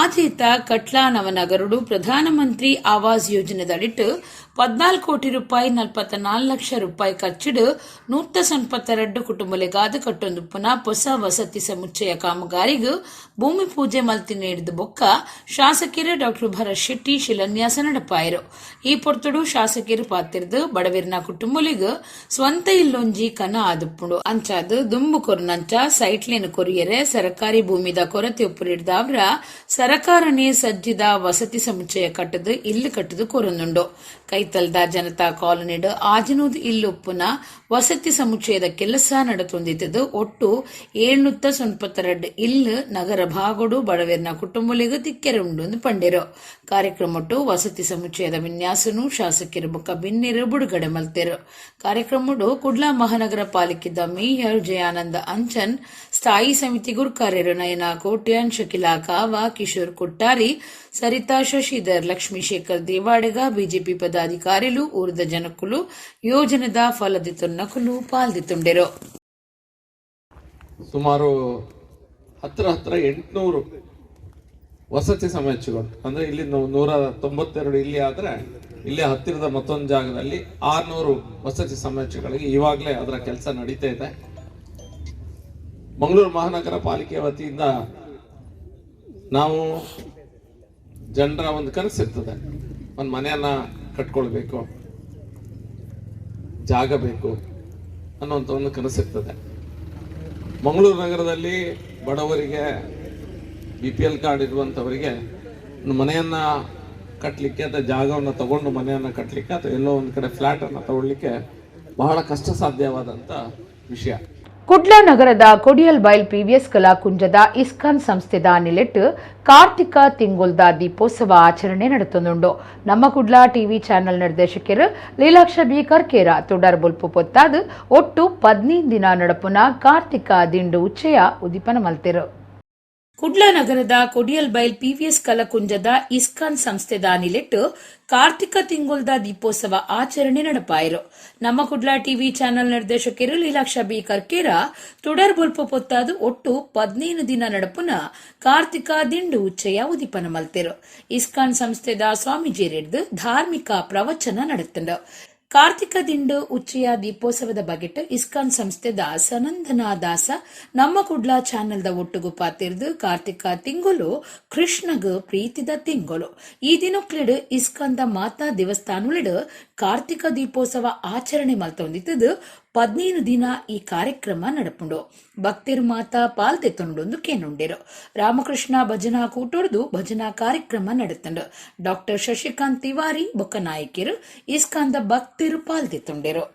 ಆಜೇತ ಕಟ್ಲಾ ನವನಗರುಡು ಪ್ರಧಾನಮಂತ್ರಿ ಆವಾಸ್ ಯೋಜನೆದಡಿಟ್ಟು 14 ಕೋಟಿ ರೂಪಾಯಿ 44 ಲಕ್ಷ ರೂಪಾಯಿ ಖರ್ಚಿಡು 192 ಕುಟುಂಬಲೆಗಾದ ಕಟ್ಟೊಂದು ಪುನಃ ಹೊಸ ವಸತಿ ಸಮುಚ್ಚಯ ಕಾಮಗಾರಿಗೂ ಭೂಮಿ ಪೂಜೆ ಮಲ್ತಿ ನೀಡಿದ ಬೊಕ್ಕ ಶಾಸಕರು ಡಾಕ್ಟರ್ ಭರತ್ ಶೆಟ್ಟಿ ಶಿಲಾನ್ಯಾಸ ನಡಪಾಯರು. ಈ ಪೊರ್ತುಡು ಶಾಸಕರು ಪಾತಿರ್ದು ಬಡವಿರ್ನ ಕುಟುಂಬಲಿಗ್ ಸ್ವಂತ ಇಲ್ಲೊಂಜಿ ಕನ ಆದುಪ್ಪುಂಡು. ಅಂಚಾದ್ ದುಂಬು ಕೊರ್ನಂಚ ಸೈಟ್ಲೇನು ಕೊರಿಯರೆ ಸರಕಾರಿ ಭೂಮಿದ ಕೊರತೆ ಉಪ್ಪುರಿಡ್ದಾವ್ರ ಸರಕಾರನೇ ಸಜ್ಜಿದ ವಸತಿ ಸಮುಚ್ಚಯ ಕಟ್ಟದು ಇಲ್ಲು ಕಟ್ಟದು ಕೊರೊಂದುಂಡು. ಕೈತಲ್ದ ಜನತಾ ಕಾಲೋನಿಡ್ ಆಜನೂದ್ ಇಲ್ಲುಪ್ಪುನ ವಸತಿ ಸಮುಚ್ಚಯದ ಕೆಲಸ ನಡತೊಂದಿತ್ತದು. ಒಟ್ಟು 792 ಇಲ್ಲು ನಗರ ಭಾಗೋಡು ಬಡವೆರ್ನ ಕುಟುಂಬಲಿಗೂ ತಿಕ್ಕೆರೆ ಉಂಡು ಪಂಡೆರು. ಕಾರ್ಯಕ್ರಮಟ್ಟು ವಸತಿ ಸಮುಚ್ಚಯದ ವಿನ್ಯಾಸನು ಶಾಸಕರು ಬೊಕ್ಕ ಬಿನ್ನೆರು ಬಿಡುಗಡೆ ಮಲ್ತೆರು. ಕಾರ್ಯಕ್ರಮಡು ಕುಡ್ಲಾ ಮಹಾನಗರ ಪಾಲಿಕೆದ ಮೇಯರ್ ಜಯಾನಂದ ಅಂಚನ್, ಸ್ಥಾಯಿ ಸಮಿತಿ ಗುರ್ಕಾರ್ಯರು ನಯನ ಕೋಟ್ಯಾನ್, ಶಕಿಲಾ ಕಾವಾ, ಕಿಶೋರ್ ಕೊಟ್ಟಾರಿ, ಸರಿತಾ ಶಶಿಧರ್, ಲಕ್ಷ್ಮೀಶೇಖರ್ ದೇವಾಡಿಗ, ಬಿಜೆಪಿ ಪದಾಧಿಕಾರಿಲು, ಊರ್ದ ಜನಕುಲು, ಯೋಜನೆದ ಫಲದಿತುನ್ನಕುಲು ಪಾಲ್ದಿತುಂಡೆರು. ಸುಮಾರು ಹತ್ರ ಹತ್ರ 800 ವಸತಿ ಸಮುಚ್ಚಯಗಳು, ಅಂದರೆ ಇಲ್ಲಿ 192 ಇಲ್ಲಿ ಆದರೆ ಇಲ್ಲಿ ಹತ್ತಿರದ ಮತ್ತೊಂದು ಜಾಗದಲ್ಲಿ 600 ವಸತಿ ಸಮುಚ್ಚಯಗಳಿಗೆ ಈವಾಗಲೇ ಅದರ ಕೆಲಸ ನಡೀತಾ ಇದೆ. ಮಂಗಳೂರು ಮಹಾನಗರ ಪಾಲಿಕೆ ವತಿಯಿಂದ ನಾವು ಜನರ ಒಂದು ಕನಸಿರ್ತದೆ, ಒಂದು ಮನೆಯನ್ನು ಕಟ್ಕೊಳ್ಬೇಕು, ಜಾಗ ಬೇಕು ಅನ್ನುವಂಥ ಒಂದು ಕನಸಿರ್ತದೆ. ಮಂಗಳೂರು ನಗರದಲ್ಲಿ ಬಡವರಿಗೆ BPL card ಇರುವಂಥವರಿಗೆ ಒಂದು ಮನೆಯನ್ನು ಕಟ್ಟಲಿಕ್ಕೆ ಅಥವಾ ಜಾಗವನ್ನು ತಗೊಂಡು ಮನೆಯನ್ನು ಕಟ್ಟಲಿಕ್ಕೆ ಅಥವಾ ಎಲ್ಲೋ ಒಂದು ಕಡೆ ಫ್ಲ್ಯಾಟನ್ನು ತಗೊಳ್ಳಿಕ್ಕೆ ಬಹಳ ಕಷ್ಟ ಸಾಧ್ಯವಾದಂಥ ವಿಷಯ. ಕುಡ್ಲ ನಗರದ ಕೊಡಿಯಲ್ ಬೈಲ್ ಪಿವಿಎಸ್ ಕಲಾಕುಂಜದ ಇಸ್ಕಾನ್ ಸಂಸ್ಥೆದ ನಿಲೆಟ್ ಕಾರ್ತಿಕ ತಿಂಗೊಲ್ದ ದೀಪೋತ್ಸವ ಆಚರಣೆ ನಡೆತೊಂದುಂಡು. ನಮ್ಮ ಕುಡ್ಲ ಟಿವಿ ಚಾನೆಲ್ ನಿರ್ದೇಶಕರು ಲೀಲಾಕ್ಷ ಬಿ ಕರ್ಕೇರ ತುಡರ್ ಬೊಲ್ಪು ಪೊತ್ತಾದ್ ಒಟ್ಟು 15 ದಿನ ನಡಪುನ ಕಾರ್ತಿಕ ದಿಂಡು ಉಚ್ಚಯ ಉದ್ದೀಪನ ಮಲ್ತೆರು. ಕುಡ್ಲ ನಗರದ ಕೊಡಿಯಲ್ಬೈಲ್ ಪಿವಿಎಸ್ ಕಲಕುಂಜದ ಇಸ್ಕಾನ್ ಸಂಸ್ಥೆದ ನಿಲೆಟ್ಟು ಕಾರ್ತಿಕ ತಿಂಗೊಲ್ದ ದೀಪೋತ್ಸವ ಆಚರಣೆ ನಡಪಾಯರು. ನಮ್ಮ ಕುಡ್ಲ ಟಿವಿ ಚಾನೆಲ್ ನಿರ್ದೇಶಕರು ಲೀಲಾಕ್ಷ ಬಿ ಕರ್ಕೇರ ತುಡರ್ ಬೊಲ್ಪ ಪೊತ್ತಾದು ಒಟ್ಟು 15 ದಿನ ನಡಪುನ ಕಾರ್ತಿಕ ದಿಂಡು ಉಚ್ಚಯ ಉದಿಪನ ಮಲ್ತೆರು. ಇಸ್ಕಾನ್ ಸಂಸ್ಥೆದ ಸ್ವಾಮೀಜಿಯರೆಡ್ದು ಧಾರ್ಮಿಕ ಪ್ರವಚನ ನಡೆತ್ತಂಡು. ಕಾರ್ತಿಕ ದಿಂಡು ಉಚ್ಚಯ ದೀಪೋತ್ಸವದ ಬಗೆಟ್ ಇಸ್ಕಾನ್ ಸಂಸ್ಥೆದ ಸನಂದನ ದಾಸ ನಮ್ಮ ಕುಡ್ಲ ಚಾನೆಲ್ದ ಒಟ್ಟುಗು ಪಾತಿರ್ದು ಕಾರ್ತಿಕ ತಿಂಗೊಲು ಕೃಷ್ಣಗ್ ಪ್ರೀತಿದ ತಿಂಗೊಲು. ಈ ದಿನಕ್ಲೆಡ್ ಇಸ್ಕಾನ್ದ ಮಾತಾ ದೇವಸ್ಥಾನಲೆಡ್ ಕಾರ್ತಿಕ ದೀಪೋತ್ಸವ ಆಚರಣೆ ಮಲ್ತೊಂದಿತ್ತದು 15 ದಿನ ಈ ಕಾರ್ಯಕ್ರಮ ನಡಪುಂಡು. ಭಕ್ತಿರ್ ಮಾತಾ ಪಾಲ್ತೆ ತೊಂಡೊಂದು ಕೇನುಂಡಿರು. ರಾಮಕೃಷ್ಣ ಭಜನಾ ಕೂಟೊರ್ದು ಭಜನಾ ಕಾರ್ಯಕ್ರಮ ನಡೆತಂಡು. ಡಾಕ್ಟರ್ ಶಶಿಕಾಂತ್ ತಿವಾರಿ ಬೊಕ್ಕ ನಾಯಕಿರು ಇಸ್ಕಾನ್ದ ಭಕ್ತಿರು ಪಾಲ್ತೆ ತೊಂಡಿರು.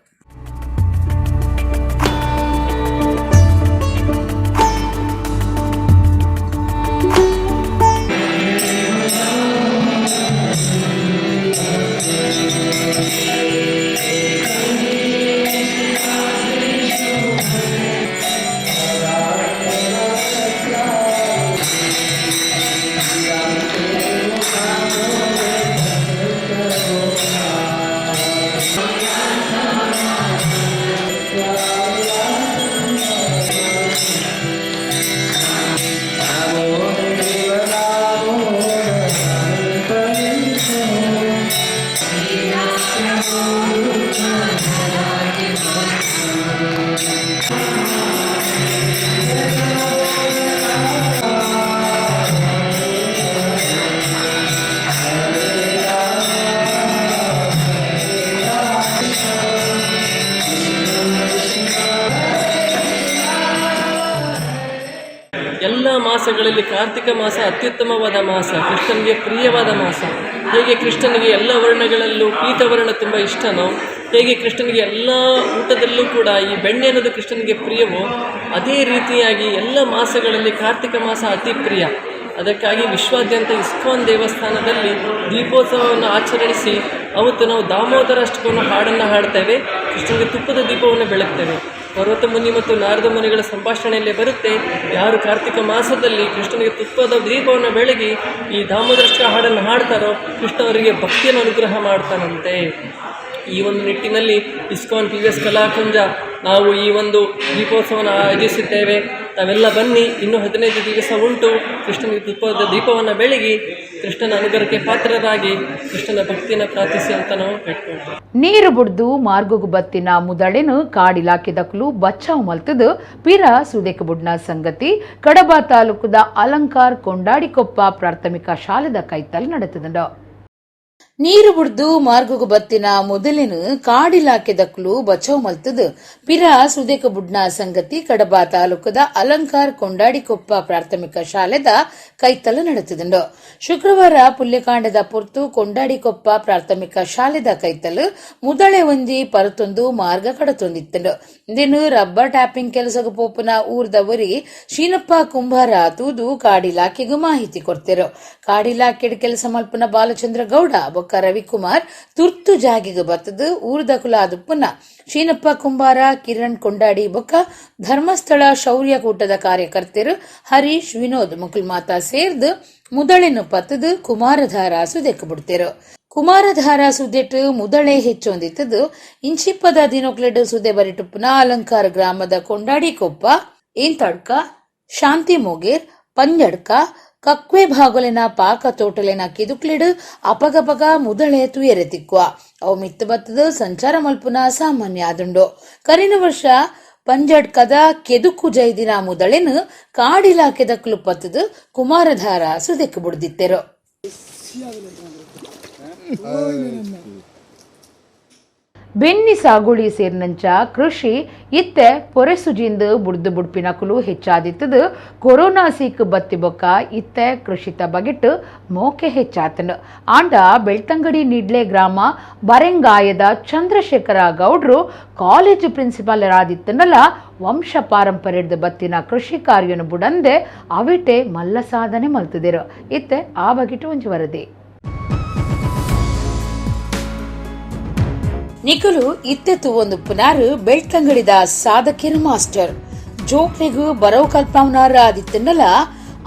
ಎಲ್ಲ ಮಾಸಗಳಲ್ಲಿ ಕಾರ್ತಿಕ ಮಾಸ ಅತ್ಯುತ್ತಮವಾದ ಮಾಸ, ಕೃಷ್ಣನಿಗೆ ಪ್ರಿಯವಾದ ಮಾಸ. ಹೇಗೆ ಕೃಷ್ಣನಿಗೆ ಎಲ್ಲ ವರ್ಣಗಳಲ್ಲೂ ಪೀತವರ್ಣ ತುಂಬ ಇಷ್ಟನೋ, ಹೇಗೆ ಕೃಷ್ಣನಿಗೆ ಎಲ್ಲ ಊಟದಲ್ಲೂ ಕೂಡ ಈ ಬೆಣ್ಣೆ ಅನ್ನೋದು ಕೃಷ್ಣನಿಗೆ ಪ್ರಿಯವೋ, ಅದೇ ರೀತಿಯಾಗಿ ಎಲ್ಲ ಮಾಸಗಳಲ್ಲಿ ಕಾರ್ತಿಕ ಮಾಸ ಅತಿ ಪ್ರಿಯ. ಅದಕ್ಕಾಗಿ ವಿಶ್ವಾದ್ಯಂತ ಇಸ್ಕಾನ್ ದೇವಸ್ಥಾನದಲ್ಲಿ ದೀಪೋತ್ಸವವನ್ನು ಆಚರಿಸಿ ಅವತ್ತು ನಾವು ದಾಮೋದರ ಅಷ್ಟಕವನ್ನು ಹಾಡನ್ನು ಹಾಡ್ತೇವೆ, ಕೃಷ್ಣನಿಗೆ ತುಪ್ಪದ ದೀಪವನ್ನು ಬೆಳಗ್ತೇವೆ. ಪರ್ವತ ಮುನಿ ಮತ್ತು ನಾರದ ಮುನಿಗಳ ಸಂಭಾಷಣೆಯಲ್ಲೇ ಬರುತ್ತೆ, ಯಾರು ಕಾರ್ತಿಕ ಮಾಸದಲ್ಲಿ ಕೃಷ್ಣನಿಗೆ ತುಪ್ಪದ ದೀಪವನ್ನು ಬೆಳಗಿ ಈ ದಾಮೋದರಷ್ಟಕ ಹಾಡನ್ನು ಹಾಡ್ತಾರೋ ಕೃಷ್ಣ ಅವರಿಗೆ ಭಕ್ತಿಯನ್ನು ಅನುಗ್ರಹ ಮಾಡ್ತಾನಂತೆ. ಈ ಒಂದು ನಿಟ್ಟಿನಲ್ಲಿ ಇಸ್ಕಾನ್ PVS Kalakunja ನಾವು ಈ ಒಂದು ದೀಪೋತ್ಸವವನ್ನು ಆಯೋಜಿಸಿದ್ದೇವೆ. ತಾವೆಲ್ಲ ಬನ್ನಿ, ಇನ್ನೂ 15 ದಿವಸ ಉಂಟು. ಕೃಷ್ಣನಿಗೆ ತುಪ್ಪದ ದೀಪವನ್ನು ಬೆಳಗಿ ಕೃಷ್ಣನ ಅನುಗ್ರಹಕ್ಕೆ ಪಾತ್ರರಾಗಿ ಕೃಷ್ಣನ ಭಕ್ತಿಯನ್ನು ಪ್ರಾರ್ಥಿಸಿ ಅಂತ ನಾವು ಕೇಳ್ಕೊಳ್ತೀವಿ. ನೀರು ಬುಡ್ದು ಮಾರ್ಗಗು ಬತ್ತಿನ ಮುದಳೆನು ಕಾಡಿಲಾಕಿದಕ್ಲು ಬಚಾವ್ ಮಲ್ತದು ಪಿರ ಸುದೇಕ ಬುಡ್ನ ಸಂಗತಿ ಕಡಬ ತಾಲೂಕುದ ಅಲಂಕಾರ್ ಕೊಂಡಾಡಿಕೊಪ್ಪ ಪ್ರಾಥಮಿಕ ಶಾಲೆದ ಕೈತಲ್ ನಡೆತದಂಡು. ನೀರು ಬುಡ್ದು ಮಾರ್ಗಗು ಬತ್ತಿನ ಮೊದಲಿನ ಕಾಡಿಲಾಕೆದಕ್ಲು ಬಚಾವ್ ಮಲ್ತದು ಪಿರ ಸುದೇಕ ಬುಡ್ನ ಸಂಗತಿ ಕಡಬ ತಾಲೂಕದ ಅಲಂಕಾರ್ ಕೊಂಡಾಡಿಕೊಪ್ಪ ಪ್ರಾಥಮಿಕ ಶಾಲೆದ ಕೈತಲ ನಡೆತದಂಡು. ಶುಕ್ರವಾರ ಪುಲ್ಯಕಾಂಡದ ಪೊರ್ತು ಕೊಂಡಾಡಿಕೊಪ್ಪ ಪ್ರಾಥಮಿಕ ಶಾಲೆದ ಕೈತಲು ಮುದಳೆ ಒಂಜಿ ಪರತೊಂದು ಮಾರ್ಗ ಕಡತೊಂದಿತ್ತಂಡು. ದಿನ ರಬ್ಬರ್ ಟ್ಯಾಪಿಂಗ್ ಕೆಲಸಗ ಪೋಪುನ ಊರ್ದವರಿ ಶೀನಪ್ಪ ಕುಂಬಾರ ತೂದು ಕಾಡಿಲಾಕೆಗೂ ಮಾಹಿತಿ ಕೊಡ್ತಿರು. ಕಾಡಿಲಾಕೆಡ್ ಕೆಲಸ ಮಲ್ಪುನ ಬಾಲಚಂದ್ರ ಗೌಡ ರವಿಕುಮಾರ್ ತುರ್ತು ಜಾಗಿಗೆ ಬತ್ತದು ಊರ್ದ ಕುಲಾದುಪ್ಪುನ ಶೀನಪ್ಪ ಕುಂಬಾರ, ಕಿರಣ್ ಕೊಂಡಾಡಿ ಬೊಕ್ಕ ಧರ್ಮಸ್ಥಳ ಶೌರ್ಯ ಕೂಟದ ಕಾರ್ಯಕರ್ತರು ಹರೀಶ್, ವಿನೋದ್ ಮುಕುಲ್ ಮಾತಾ ಸೇರ್ದು ಮುದಳೆನು ಪತ್ತದು ಕುಮಾರಧಾರ ಸುದೆಕ್ ಬಿಡ್ತಿರು. ಕುಮಾರಧಾರ ಸುದೆಟ್ಟು ಮುದಳೆ ಹೆಚ್ಚೊಂದಿತ್ತದು ಇಂಚಿಪ್ಪದ ದಿನೊಕ್ಲೆಡ್ ಸುದೆ ಬರಿಟುಪ್ಪುನ ಅಲಂಕಾರ ಗ್ರಾಮದ ಕೊಂಡಾಡಿ ಕೊಪ್ಪ, ಏಂತಡ್ಕ, ಶಾಂತಿ ಮೋಗೇರ್, ಪಂಜಡ್ಕ, ಕಕ್ವೆ ಭಾಗೊಲೆನ ಪಾಕ ತೋಟಲೆನ ಕಿದುಕ್ಲೆಡು ಅಪಗಪಗ ಮುದಳೆ ತುಯರೆ ತಿಕ್ಕುವ ಅವು ಮಿತ್ತು ಬತ್ತದ ಸಂಚಾರ ಮಲ್ಪುನ ಸಾಮಾನ್ಯ ಆದುಂಡು. ಕರಿನ ವರ್ಷ ಪಂಜಡ್ಕದ ಕೆದುಕು ಜೈದಿನ ಮುದಳೆನು ಕಾಡಿಲಾಕೆದಕ್ಲು ಪತ್ತದು ಕುಮಾರಧಾರ ಸುದೆಕ್ಕು ಬುಡ್ದಿತ್ತೆರು. ಬೆನ್ನಿ ಸಾಗುಳಿ ಸೇರಿನಂಚ ಕೃಷಿ ಇತ್ತೆ ಪೊರೆಸುಜಿಂದು ಬುಡ್ದು ಬುಡ್ಪಿನಕುಲು ಹೆಚ್ಚಾದಿತ್ತದು ಕೊರೋನಾ ಸೀಕ್ ಬತ್ತಿ ಬೊಕ್ಕ ಇತ್ತೆ ಕೃಷಿತ ಬಗೆಟ್ಟು ಮೋಕೆ ಹೆಚ್ಚಾತನು. ಆಂಡ ಬೆಳ್ತಂಗಡಿ ನಿಡ್ಲೆ ಗ್ರಾಮ ಬರೆಂಗಾಯದ ಚಂದ್ರಶೇಖರ ಗೌಡ್ರು ಕಾಲೇಜು ಪ್ರಿನ್ಸಿಪಾಲರಾದಿತ್ತನಲ್ಲ ವಂಶ ಪಾರಂಪರ್ಯದ ಬತ್ತಿನ ಕೃಷಿ ಕಾರ್ಯನು ಬುಡಂದೆ ಅವಿಟೆ ಮಲ್ಲ ಸಾಧನೆ ಮಲ್ತದಿರು. ಇತ್ತೆ ಆ ಬಗೆಟು ಒಂಜಿ ವರದಿ. ನಿಕುಲು ಇತ್ತೆತ್ತು ಒಂದು ಪುನಾರು ಬೆಳ್ತಂಗಡಿದ ಸಾಧಕಿರ ಮಾಸ್ಟರ್ ಜೋಕ್ಲೆಗು ಬರವು ಕಲ್ಪಾವನಾರ ಆದಿತ್ತನ್ನಲ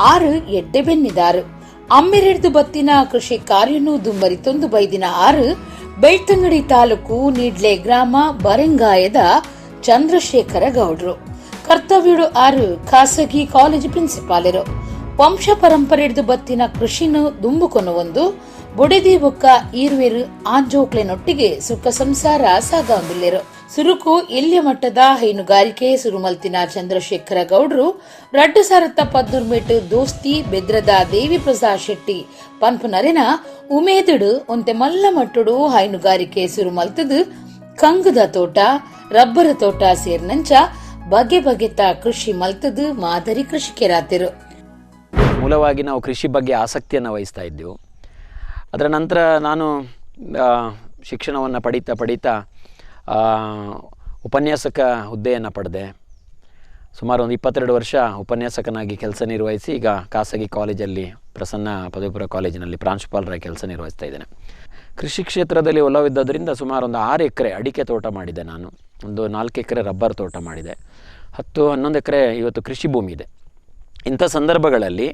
ಆರು ಎಡ್ಡೆ ಬೆನ್ನಿದಾರು. ಅಮ್ಮೆರೆಡ್ದು ಬತ್ತಿನ ಕೃಷಿ ಕಾರ್ಯನು ದುಂಬರಿತೊಂದು ಬೈದಿನ ಆರು ಬೆಳ್ತಂಗಡಿ ತಾಲೂಕು ನೀಡ್ಲೆ ಗ್ರಾಮ ಬರೆಂಗಾಯದ ಚಂದ್ರಶೇಖರ ಗೌಡ್ರು. ಕರ್ತವ್ಯಡು ಆರು ಖಾಸಗಿ ಕಾಲೇಜು ಪ್ರಿನ್ಸಿಪಾಲರು. ವಂಶ ಪರಂಪರೆಡ್ದು ಬತ್ತಿನ ಕೃಷಿನು ದುಂಬುಕೊನು ಬೊಡೆದಿ ಬೊಕ್ಕ ಈರ್ವೇರು ಆಂಜೋಕ್ಲೆನೊಟ್ಟಿಗೆ ಸುಖ ಸಂಸಾರ ಸಾಗಂದುಲ್ಲೆರು. ಸುರುಕು ಎಲ್ಯ ಮಟ್ಟದ ಹೈನುಗಾರಿಕೆ ಸುರುಮಲ್ತಿನ ಚಂದ್ರಶೇಖರ ಗೌಡ್ರು 2014 ಮೇಟ್ ದೋಸ್ತಿ ಬೆದ್ರದ ದೇವಿ ಪ್ರಸಾದ್ ಶೆಟ್ಟಿ ಪನ್ಪುನರೆನ ಉಮೇದುಡು ಒಂತೆ ಮಲ್ಲ ಮಟ್ಟುಡು ಹೈನುಗಾರಿಕೆ ಸುರುಮಲ್ತದು ಕಂಗದ ತೋಟ, ರಬ್ಬರ ತೋಟ ಸೇರಿನಂಚ ಬಗೆ ಬಗೆತ ಕೃಷಿ ಮಲ್ತದು ಮಾದರಿ ಕೃಷಿಕರಾತಿರು. ಮೂಲವಾಗಿ ನಾವು ಕೃಷಿ ಬಗ್ಗೆ ಆಸಕ್ತಿಯನ್ನು ವಹಿಸ್ತಾ ಇದ್ದೆವು. ಅದರ ನಂತರ ನಾನು ಶಿಕ್ಷಣವನ್ನು ಪಡೀತಾ ಪಡೀತಾ ಉಪನ್ಯಾಸಕ ಹುದ್ದೆಯನ್ನು ಪಡೆದೆ. ಸುಮಾರು ಒಂದು 22 ವರ್ಷ ಉಪನ್ಯಾಸಕನಾಗಿ ಕೆಲಸ ನಿರ್ವಹಿಸಿ ಈಗ ಖಾಸಗಿ ಕಾಲೇಜಲ್ಲಿ ಪ್ರಸನ್ನ ಪದವಿಪೂರ್ವ ಕಾಲೇಜಿನಲ್ಲಿ ಪ್ರಾಂಶುಪಾಲರಾಗಿ ಕೆಲಸ ನಿರ್ವಹಿಸ್ತಾ ಇದ್ದೇನೆ. ಕೃಷಿ ಕ್ಷೇತ್ರದಲ್ಲಿ ಒಲವಿದ್ದರಿಂದ ಸುಮಾರು ಒಂದು 6 ಎಕರೆ ಅಡಿಕೆ ತೋಟ ಮಾಡಿದೆ ನಾನು, ಒಂದು 4 ಎಕರೆ ರಬ್ಬರ್ ತೋಟ ಮಾಡಿದೆ, 10-11 ಎಕರೆ ಇವತ್ತು ಕೃಷಿ ಭೂಮಿ ಇದೆ. ಇಂಥ ಸಂದರ್ಭಗಳಲ್ಲಿ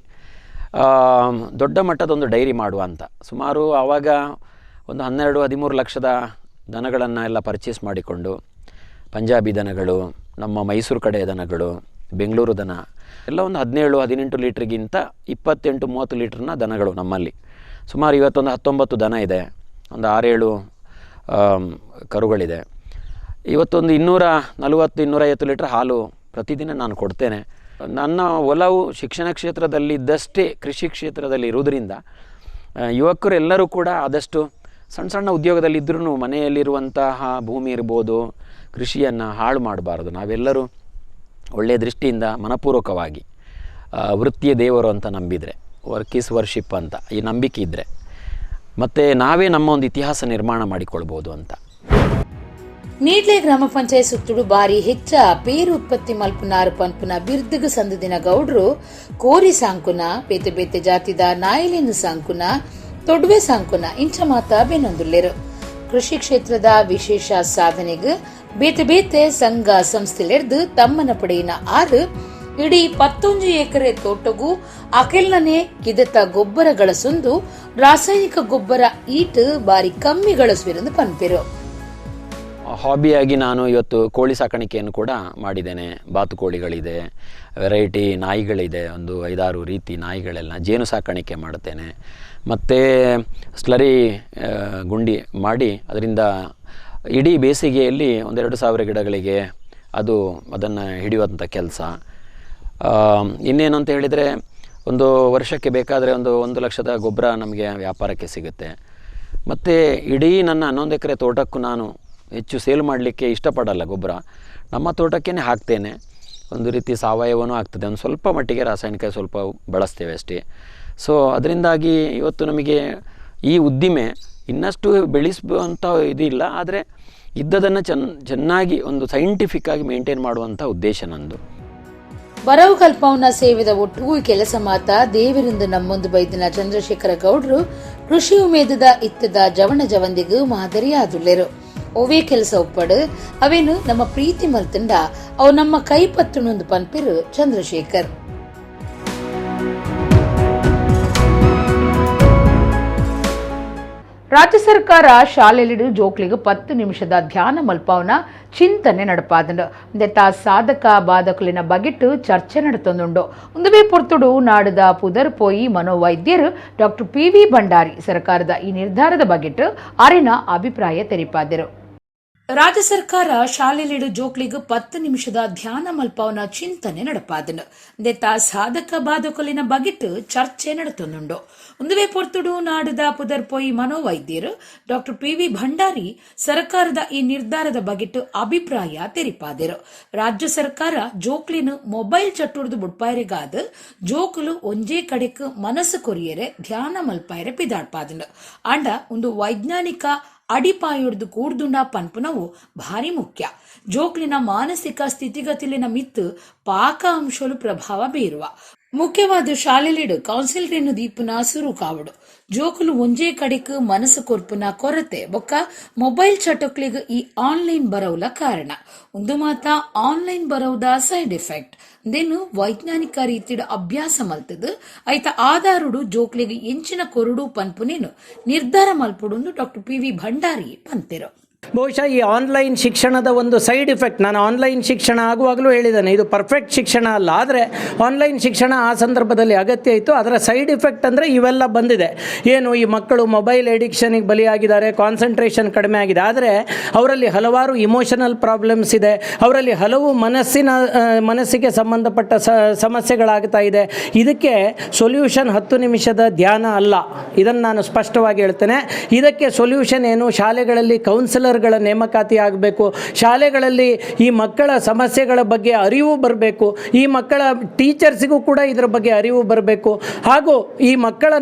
ದೊಡ್ಡ ಮಟ್ಟದ ಒಂದು ಡೈರಿ ಮಾಡುವ ಅಂತ ಸುಮಾರು ಆವಾಗ ಒಂದು 12-13 ಲಕ್ಷದ ದನಗಳನ್ನು ಎಲ್ಲ ಪರ್ಚೇಸ್ ಮಾಡಿಕೊಂಡು, ಪಂಜಾಬಿ ದನಗಳು, ನಮ್ಮ ಮೈಸೂರು ಕಡೆಯ ದನಗಳು, ಬೆಂಗಳೂರು ದನ ಎಲ್ಲ ಒಂದು 17-18 ಲೀಟ್ರಿಗಿಂತ 28-30 ಲೀಟ್ರನ್ನ ದನಗಳು ನಮ್ಮಲ್ಲಿ ಸುಮಾರು ಇವತ್ತೊಂದು 19 ದನ ಇದೆ, ಒಂದು 6-7 ಕರುಗಳಿದೆ. ಇವತ್ತೊಂದು 240-250 ಲೀಟ್ರ್ ಹಾಲು ಪ್ರತಿದಿನ ನಾನು ಕೊಡ್ತೇನೆ. ನನ್ನ ಒಲವು ಶಿಕ್ಷಣ ಕ್ಷೇತ್ರದಲ್ಲಿ ಇದ್ದಷ್ಟೇ ಕೃಷಿ ಕ್ಷೇತ್ರದಲ್ಲಿ ಇರುವುದರಿಂದ ಯುವಕರೆಲ್ಲರೂ ಕೂಡ ಆದಷ್ಟು ಸಣ್ಣ ಸಣ್ಣ ಉದ್ಯೋಗದಲ್ಲಿದ್ದರೂ ಮನೆಯಲ್ಲಿರುವಂತಹ ಭೂಮಿ ಇರ್ಬೋದು, ಕೃಷಿಯನ್ನು ಹಾಳು ಮಾಡಬಾರ್ದು. ನಾವೆಲ್ಲರೂ ಒಳ್ಳೆಯ ದೃಷ್ಟಿಯಿಂದ ಮನಪೂರ್ವಕವಾಗಿ ವೃತ್ತಿಯ ದೇವರು ಅಂತ ನಂಬಿದರೆ, work is worship ಅಂತ ಈ ನಂಬಿಕೆ ಇದ್ದರೆ ಮತ್ತು ನಾವೇ ನಮ್ಮ ಒಂದು ಇತಿಹಾಸ ನಿರ್ಮಾಣ ಮಾಡಿಕೊಳ್ಬೋದು ಅಂತ. ನೀಡ್ಲೆ ಗ್ರಾಮ ಪಂಚಾಯತ್ ಸುತ್ತುಡು ಬಾರಿ ಹೆಚ್ಚ ಪೇರು ಉತ್ಪತ್ತಿ ಮಲ್ಪುನಾರು ಪನ್ಪುನ ಬಿರ್ದಿಗು ಸಂದದಿನ ಗೌಡ್ರು ಕೋರಿ ಸಾಂಕುನ, ಬೇತೆ ಬೇತೆ ಜಾತಿದ ನಾಯಿಲಿನ ಸಾಂಕುನ, ತೊಡ್ವೆ ಸಾಂಕುನ ಇಂಚ ಮಾತಾ ಬೆನೊಂದುಲ್ಲೆರು. ಕೃಷಿ ಕ್ಷೇತ್ರದ ವಿಶೇಷ ಸಾಧನೆಗೆ ಬೇತೆ ಬೇತೆ ಸಂಘ ಸಂಸ್ಥೆಲೆರ್ದು ತಮ್ಮನ ಪಡೆಯಿನ ಆರು ಇಡೀ 11 ಎಕರೆ ತೋಟಗೂ ಅಕೆಲ್ನನೆ ಕಿದತ ಗೊಬ್ಬರಗಳ ಸುಂದು ರಾಸಾಯನಿಕ ಗೊಬ್ಬರ ಈಟು ಬಾರಿ ಕಮ್ಮಿಗಳಸುವಿರೆಂದು ಪನ್ಪೆರು. ಹಾಬಿಯಾಗಿ ನಾನು ಇವತ್ತು ಕೋಳಿ ಸಾಕಾಣಿಕೆಯನ್ನು ಕೂಡ ಮಾಡಿದ್ದೇನೆ. ಬಾತುಕೋಳಿಗಳಿದೆ, ವೆರೈಟಿ ನಾಯಿಗಳಿದೆ, ಒಂದು 5-6 ರೀತಿ ನಾಯಿಗಳೆಲ್ಲ, ಜೇನು ಸಾಕಾಣಿಕೆ ಮಾಡುತ್ತೇನೆ. ಮತ್ತು ಸ್ಲರಿ ಗುಂಡಿ ಮಾಡಿ ಅದರಿಂದ ಇಡೀ ಬೇಸಿಗೆಯಲ್ಲಿ 1-2 ಸಾವಿರ ಗಿಡಗಳಿಗೆ ಅದನ್ನು ಹಿಡಿಯುವಂಥ ಕೆಲಸ. ಇನ್ನೇನು ಅಂತ ಹೇಳಿದರೆ, ಒಂದು ವರ್ಷಕ್ಕೆ ಬೇಕಾದರೆ 1 ಲಕ್ಷದ ಗೊಬ್ಬರ ನಮಗೆ ವ್ಯಾಪಾರಕ್ಕೆ ಸಿಗುತ್ತೆ. ಮತ್ತು ಇಡೀ ನನ್ನ 11 ಎಕರೆ ತೋಟಕ್ಕೂ ನಾನು ಹೆಚ್ಚು ಸೇಲ್ ಮಾಡಲಿಕ್ಕೆ ಇಷ್ಟಪಡಲ್ಲ ಗೊಬ್ಬರ, ನಮ್ಮ ತೋಟಕ್ಕೇ ಹಾಕ್ತೇನೆ. ಒಂದು ರೀತಿ ಸಾವಯವನೂ ಆಗ್ತದೆ, ಒಂದು ಸ್ವಲ್ಪ ಮಟ್ಟಿಗೆ ರಾಸಾಯನಿಕ ಸ್ವಲ್ಪ ಬಳಸ್ತೇವೆ ಅಷ್ಟೇ. ಸೊ ಅದರಿಂದಾಗಿ ಇವತ್ತು ನಮಗೆ ಈ ಉದ್ದಿಮೆ ಇನ್ನಷ್ಟು ಬೆಳೆಸುವಂಥ ಇದಿಲ್ಲ, ಆದರೆ ಇದ್ದದನ್ನು ಚೆನ್ನಾಗಿ ಒಂದು ಸೈಂಟಿಫಿಕ್ಕಾಗಿ ಮೇಂಟೈನ್ ಮಾಡುವಂಥ ಉದ್ದೇಶ ನಂದು. ಬರವು ಕಲ್ಪವನ್ನ ಸೇವಿದ ಒಟ್ಟಿಗೂ ಈ ಕೆಲಸ ಮಾತ ದೇವರಿಂದ ನಮ್ಮೊಂದು ಬೈದಿನ ಚಂದ್ರಶೇಖರ ಗೌಡ್ರು ಕೃಷಿ ಉಮೇದದ ಇತ್ತದ ಜವಣ ಜವಂದಿಗೂ ಮಾದರಿಯಾದುಲ್ಲೆರು. ಒವೇ ಕೆಲಸ ಒಪ್ಪಡು ಅವೇನು ನಮ್ಮ ಪ್ರೀತಿ ಮಲ್ತಂಡ ಅವು ನಮ್ಮ ಕೈಪತ್ತುನೊಂದು ಪನ್ಪಿರು ಚಂದ್ರಶೇಖರ್. ರಾಜ್ಯ ಸರ್ಕಾರ ಶಾಲೆಯಲ್ಲಿ ಜೋಕ್ಲಿಗೆ 10 ನಿಮಿಷದ ಧ್ಯಾನ ಮಲ್ಪಾವನ ಚಿಂತನೆ ನಡಪಾದಂಡು. ತಾ ಸಾಧಕ ಬಾಧಕಲಿನ ಬಗೆಟ್ಟು ಚರ್ಚೆ ನಡತೊಂದುಂಡು. ಒಂದುವೇ ಪೊರ್ತುಡು ನಾಡದ ಪುದರ್ ಪೋಯಿ ಮನೋವೈದ್ಯರು doctor P V Bhandari ಸರ್ಕಾರದ ಈ ನಿರ್ಧಾರದ ಬಗೆಟ್ಟು ಅರಿನ ಅಭಿಪ್ರಾಯ ತೆರಿಪಾದರು. ರಾಜ್ಯ ಸರ್ಕಾರ ಶಾಲೆಲಿಡು ಜೋಕ್ಲಿಗೆ 10 ನಿಮಿಷದ ಧ್ಯಾನ ಮಲ್ಪಾವನ ಚಿಂತನೆ ನಡಪಾದನು. ತಾ ಸಾಧಕ ಬಾಧಕಲಿನ ಬಗೆಟ್ಟು ಚರ್ಚೆ ನಡತೊಂದುಂಡು. ಒಂದುವೇ ಪೊರ್ತುಡು ನಾಡದ ಪುದರ್ ಪೋಯಿ ಮನೋವೈದ್ಯರು doctor P V Bhandari ಸರ್ಕಾರದ ಈ ನಿರ್ಧಾರದ ಬಗೆಟ್ಟು ಅಭಿಪ್ರಾಯ ತೆರಿಪಾದರು. ರಾಜ್ಯ ಸರ್ಕಾರ ಜೋಕ್ಲಿನ ಮೊಬೈಲ್ ಚಟ್ಟುಡ್ದು ಬುಡ್ಪಾಯರಿಗಾದ ಜೋಕುಲು ಒಂಜೇ ಕಡೆಕ್ ಮನಸ್ಸು ಕೊರಿಯರೆ ಧ್ಯಾನ ಮಲ್ಪಾಯರೆ ಪಿದಾಡ್ಪಾದನು. ಅಂಡ ಒಂದು ವೈಜ್ಞಾನಿಕ ಅಡಿಪಾಯೊಡ್ದು ಕೂಡ್ದುಂಡ ಪನ್ಪುನವು ಭಾರಿ ಮುಖ್ಯ. ಜೋಕ್ಲಿನ ಮಾನಸಿಕ ಸ್ಥಿತಿಗತಿಲಿನ ಮಿತ್ತು ಪಾಕ ಅಂಶಲು ಪ್ರಭಾವ ಬೀರುವ. ಮುಖ್ಯವಾದ ಶಾಲೆಲಿಡು ಕೌನ್ಸಿಲರೇನು ದೀಪುನ ಸುರು ಕಾವಡು ಜೋಕುಲು ಒಂಜೇ ಕಡೆಕ್ ಮನಸ್ಸು ಕೊರ್ಪುನ ಕೊರತೆ ಬೊಕ್ಕ ಮೊಬೈಲ್ ಚಟೊಕ್ಲಿಗ್ ಈ ಆನ್ಲೈನ್ ಬರವುಲ ಕಾರಣ. ಒಂದು ಮಾತ ಆನ್ಲೈನ್ ಬರವುದ ಸೈಡ್ ಎಫೆಕ್ಟ್ ದೇನು ವೈಜ್ಞಾನಿಕ ರೀತಿಡ್ ಅಭ್ಯಾಸ ಮಲ್ತದು ಐತ ಆಧಾರುಡು ಜೋಕ್ಲಿಗ್ ಎಂಚಿನ ಕೊರಡು ಪನ್ಪುನೇನು ನಿರ್ಧಾರ ಮಲ್ಪುಡುಂದು doctor P V Bhandari ಪಂತೆರು. ಬಹುಶಃ ಈ ಆನ್ಲೈನ್ ಶಿಕ್ಷಣದ ಒಂದು ಸೈಡ್ ಇಫೆಕ್ಟ್, ನಾನು ಆನ್ಲೈನ್ ಶಿಕ್ಷಣ ಆಗುವಾಗಲೂ ಹೇಳಿದ್ದೇನೆ, ಇದು ಪರ್ಫೆಕ್ಟ್ ಶಿಕ್ಷಣ ಅಲ್ಲ, ಆದರೆ ಆನ್ಲೈನ್ ಶಿಕ್ಷಣ ಆ ಸಂದರ್ಭದಲ್ಲಿ ಅಗತ್ಯ ಇತ್ತು. ಅದರ ಸೈಡ್ ಇಫೆಕ್ಟ್ ಅಂದರೆ ಇವೆಲ್ಲ ಬಂದಿದೆ. ಏನು, ಈ ಮಕ್ಕಳು ಮೊಬೈಲ್ ಎಡಿಕ್ಷನಿಗೆ ಬಲಿಯಾಗಿದ್ದಾರೆ, ಕಾನ್ಸಂಟ್ರೇಷನ್ ಕಡಿಮೆ ಆಗಿದೆ. ಆದರೆ ಅವರಲ್ಲಿ ಹಲವಾರು ಇಮೋಷನಲ್ ಪ್ರಾಬ್ಲಮ್ಸ್ ಇದೆ, ಅವರಲ್ಲಿ ಹಲವು ಮನಸ್ಸಿಗೆ ಸಂಬಂಧಪಟ್ಟ ಸಮಸ್ಯೆಗಳಾಗ್ತಾ ಇದೆ. ಇದಕ್ಕೆ ಸೊಲ್ಯೂಷನ್ 10 ನಿಮಿಷದ ಧ್ಯಾನ ಅಲ್ಲ, ಇದನ್ನು ನಾನು ಸ್ಪಷ್ಟವಾಗಿ ಹೇಳ್ತೇನೆ. ಇದಕ್ಕೆ ಸೊಲ್ಯೂಷನ್ ಏನು, ಶಾಲೆಗಳಲ್ಲಿ ಕೌನ್ಸಿಲರ್ಗಳ ನೇಮಕಾತಿ ಆಗಬೇಕು, ಶಾಲೆಗಳಲ್ಲಿ ಈ ಮಕ್ಕಳ ಸಮಸ್ಯೆಗಳ ಬಗ್ಗೆ ಅರಿವು ಬರಬೇಕು, ಈ ಮಕ್ಕಳ ಟೀಚರ್ಸಿಗೂ ಕೂಡ ಇದರ ಬಗ್ಗೆ ಅರಿವು ಬರಬೇಕು. ಹಾಗೂ ಈ